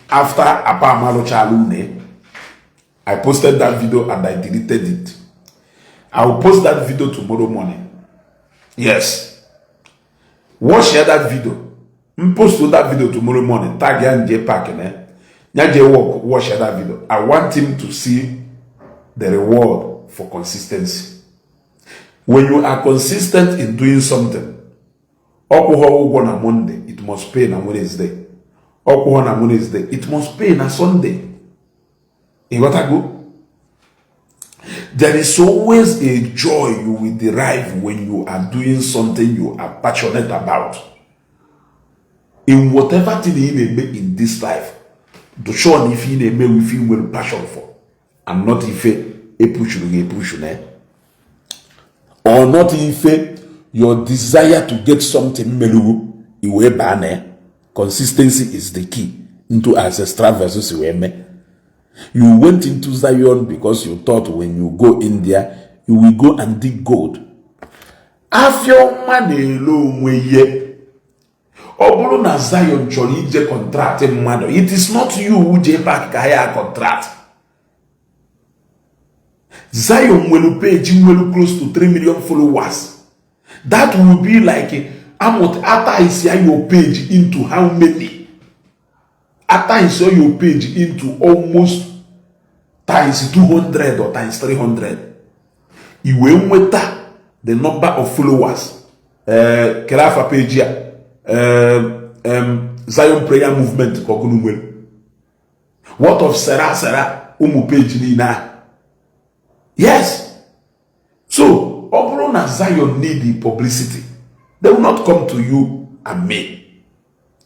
after apa amalụchala une. I posted that video and I deleted it. I will post that video tomorrow morning. Yes, watch that video. M post that video tomorrow morning. Tag ya nje park ne ya je work. Watch that video. I want him to see the reward for consistency. When you are consistent in doing something, ọkwụghọ ụgwọ na Monday, it must pay na Wednesday. Ọkwụghọ na Wednesday, it must pay na Sunday. Ịghọtago? There is always a joy you will derive when you are doing something you are passionate about. In whatever thing ị na-eme in this life, do sure na ife ị na-eme ife ị nwere passion for and not ife epushuru gị epushu na or not ife your desire to get something merugo i wee baa na ya. Consistency is the key into ancestral versus wee mee. You went into Zion because you thought when you go in there, you will go and dig gold. Afịa ọma na-ele onwe ihe. Ọ bụrụ na Zion chọrọ ije contract mmadụ, it is not you who jee back ka ya contract. Zion nwere page nwere close to 3 million followers. That will be like amot ata your page into how many? Ata your page into almost times 200 or times 300, i wee nweta the number of followers. Kere afa page a, Zion Prayer Movement ka ọgụnụ nwere. What of Sera Sera, ụmụ page niile ahụ? Yes. So ọ bụrụ na Zion need the publicity, they will not come to you and me.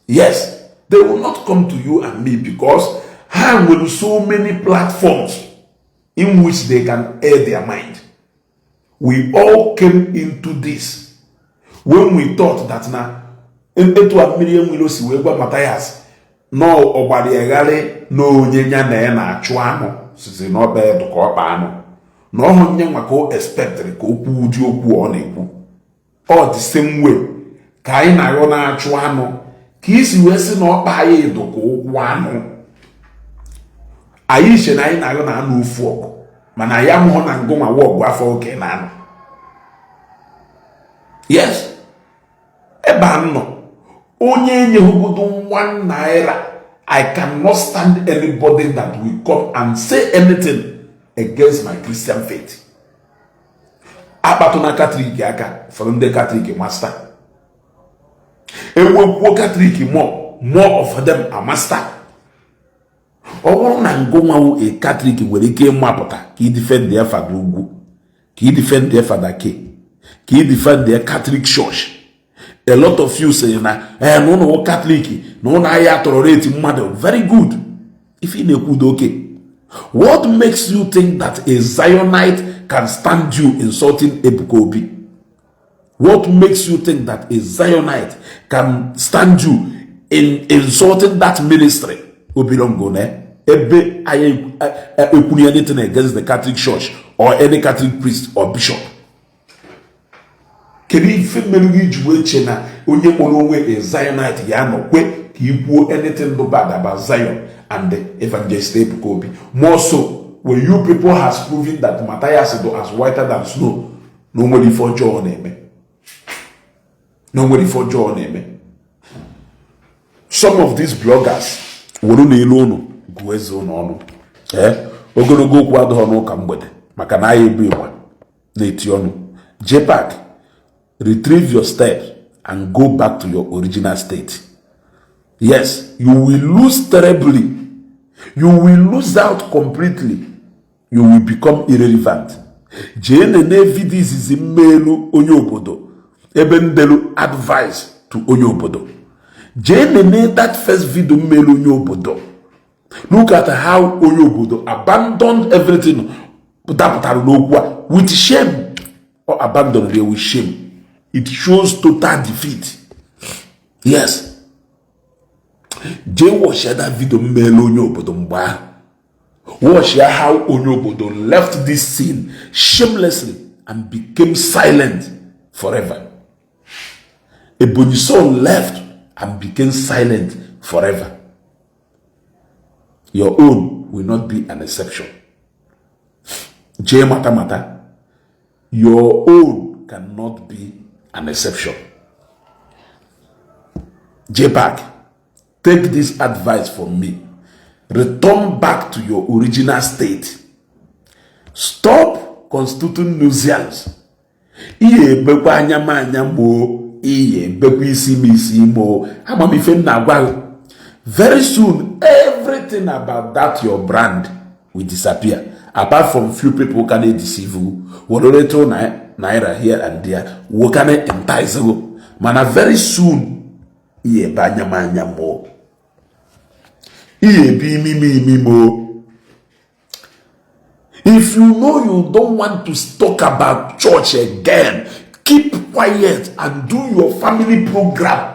Yes, they will not come to you and me because ha nwere so many platforms in which they can air their mind. We all came into this when we thought that na etu a mmiri enwere si wee gwa Matthias na ọgbara egharị na onye ya na ya na-achụ anụ sizi na ọkpa edu ka ọkpa anụ na ọhụ nye nwa ka o expectịrị ka okwu ụdị okwu ọ na-ekwu. Ọ the same way ka anyị na-aghọ na-achụ anụ ka isi wee sị na ọkpa anyị edo ka ụkwụ anụ anyị iche na anyị na-aghọ na anụ ofu ọgụ, mana ya mụọ na ngụnwa ọgụ afọ oke na anụ. Yes, ebe a nọ onye enyeghịgodo ₦1, I cannot stand anybody that will come and say anything against my Christian faith. Akpatụ na Catholic aka. Ụfọdụ ndị Catholic master enwekwuo Catholic mọ. More of them are master. Ọ bụrụ na ngụnwawu a Catholic nwere ike ịmapụta ka ị defend ya Fada Ugwu, ka ị defend ya Fada K, ka ị defend ya Catholic Church, a lot of you say na ee, na ụnụ Catholic, na ụnụ ahịa tolerate mmadụ. Very good. If ị na-ekwu udo, okay, what makes you think that a Zionite can stand you insulting Ebuka Obi? What makes you think that a Zionite can stand you in insulting that ministry obilongo na ebe anyị ekwuru anything against the Catholic Church or any Catholic priest or bishop? Kedu ife mere gị ji wee che na onye kpọrọ onwe a Zionite ya nọ kwe ka ị kwuo anything do bad about Zion and the Evangelist Ebuka Obi? More so when you people has proven that Matthias do as whiter than snow, na o nwere ife ọjọọ na-eme, na o nwere ife ọjọọ na-eme. Some of these bloggers were n'elu ụnụ gụọ eze ụnụ ọnụ. Ee, ogologo okwu adịghị n'ụka mgbede, maka na agha ebu ịgba na-eti ọnụ. JPAC, retrieve your steps and go back to your original state. Yes, you will lose terribly. You will lose out completely. You will become irrelevant. Jee nene video izizi mmelu onye obodo, ebe ndelu advice to onye obodo. Jee nene that first video mmelu onye obodo. Look at how onye obodo abandoned everything dapụtara n'okwu a with shame, or abandoned it with shame. It shows total defeat. Yes, jee watch that video mmelu onye obodo mgbe ahụ. Watch how onye obodo left this scene shamelessly and became silent forever. Ebonyi Son left and became silent forever. Your own will not be an exception. Jee mata mata, your own cannot be an exception. JPAC, take this advice from me. Return back to your original state. Stop constituting nuisance. Ihe ebekwa anya m anya moo, ihe ebekwa isi m isi moo. Amamife m na-agwa gị, very soon everything about that your brand will disappear, apart from few people can deceive you, were little naira here and there wo can entice you. Mana very soon, ihe ebe anya m anya moo, ihe ebe imi m imi moo. If you know you don't want to talk about church again, keep quiet and do your family program.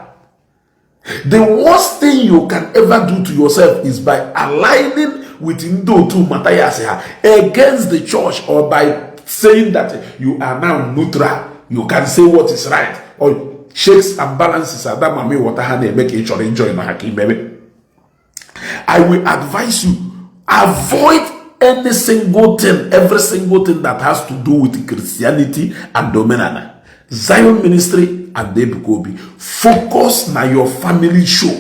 The worst thing you can ever do to yourself is by aligning with ndị otu Matthias ha against the church, or by saying that you are now neutral, you can say what is right, or checks and balances. Ada mami wọta ha na-eme ka ị chọrọ enjoy na ha ka imebe. I will advise you, avoid any single thing, every single thing that has to do with Christianity and omenala, Zion Ministry and Ebuka Obi. Focus na your family show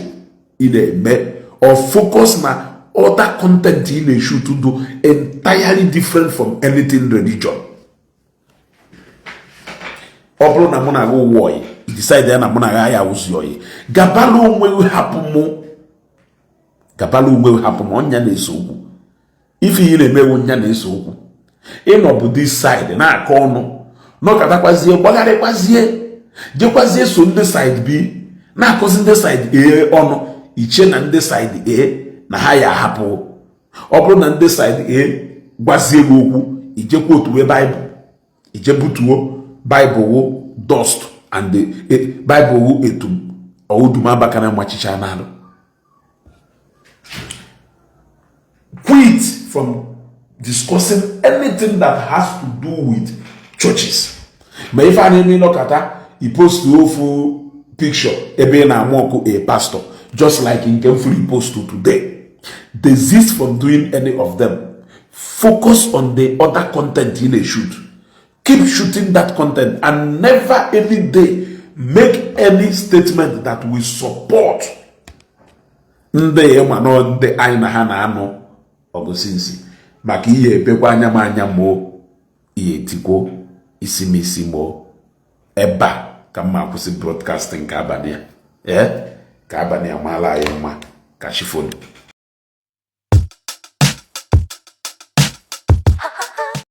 ị na-eme, or focus na other content ị na-shoot to do entirely different from anything religion. Ọ bụrụ na mụ na gị ụwa oyi, decide ya na mụ na gị ya awụzi oyi, gabala onwe gị, hapụ mụ. Gabala onwe gị, hapụ m. Ọnya na-ese okwu, ife ihe na-emewu nya na-ese okwu. Ịnọbụ this side na-akọ ọnụ, nọkọtakwazie, gbagharịkwazie, jekwazie so ndị side B na-akụzi ndị side A ọnụ. Iche na ndị side A na ha ya ahapụ. Ọ bụrụ na ndị side A gwazie gị okwu, ijekwa otu wee Baịbụl, ije butuo Baịbụl wụ dust and Baịbụl wụ etum ọwụdumabakana machicha n'alụ. Quit from discussing anything that has to do with churches. Ma ife a na-eme, ịnọkọta ipost ofu picture ebe ị na-amụ ọkụ a pastor, just like nke m free post today. Desist from doing any of them. Focus on the other content ị na-shoot. Keep shooting that content and never any day make any statement that will support ndị ma nọ ndị anyị na ha na-anụ ọgụ sinsi, maka ihe ebekwa anya m anya moo, ihe etikwo isi m isi moo. Ebe a ka mma akwụsị broadcasting nke abalị a. Ee, Ka abalị amaala anyị mma. Ka chi fonu.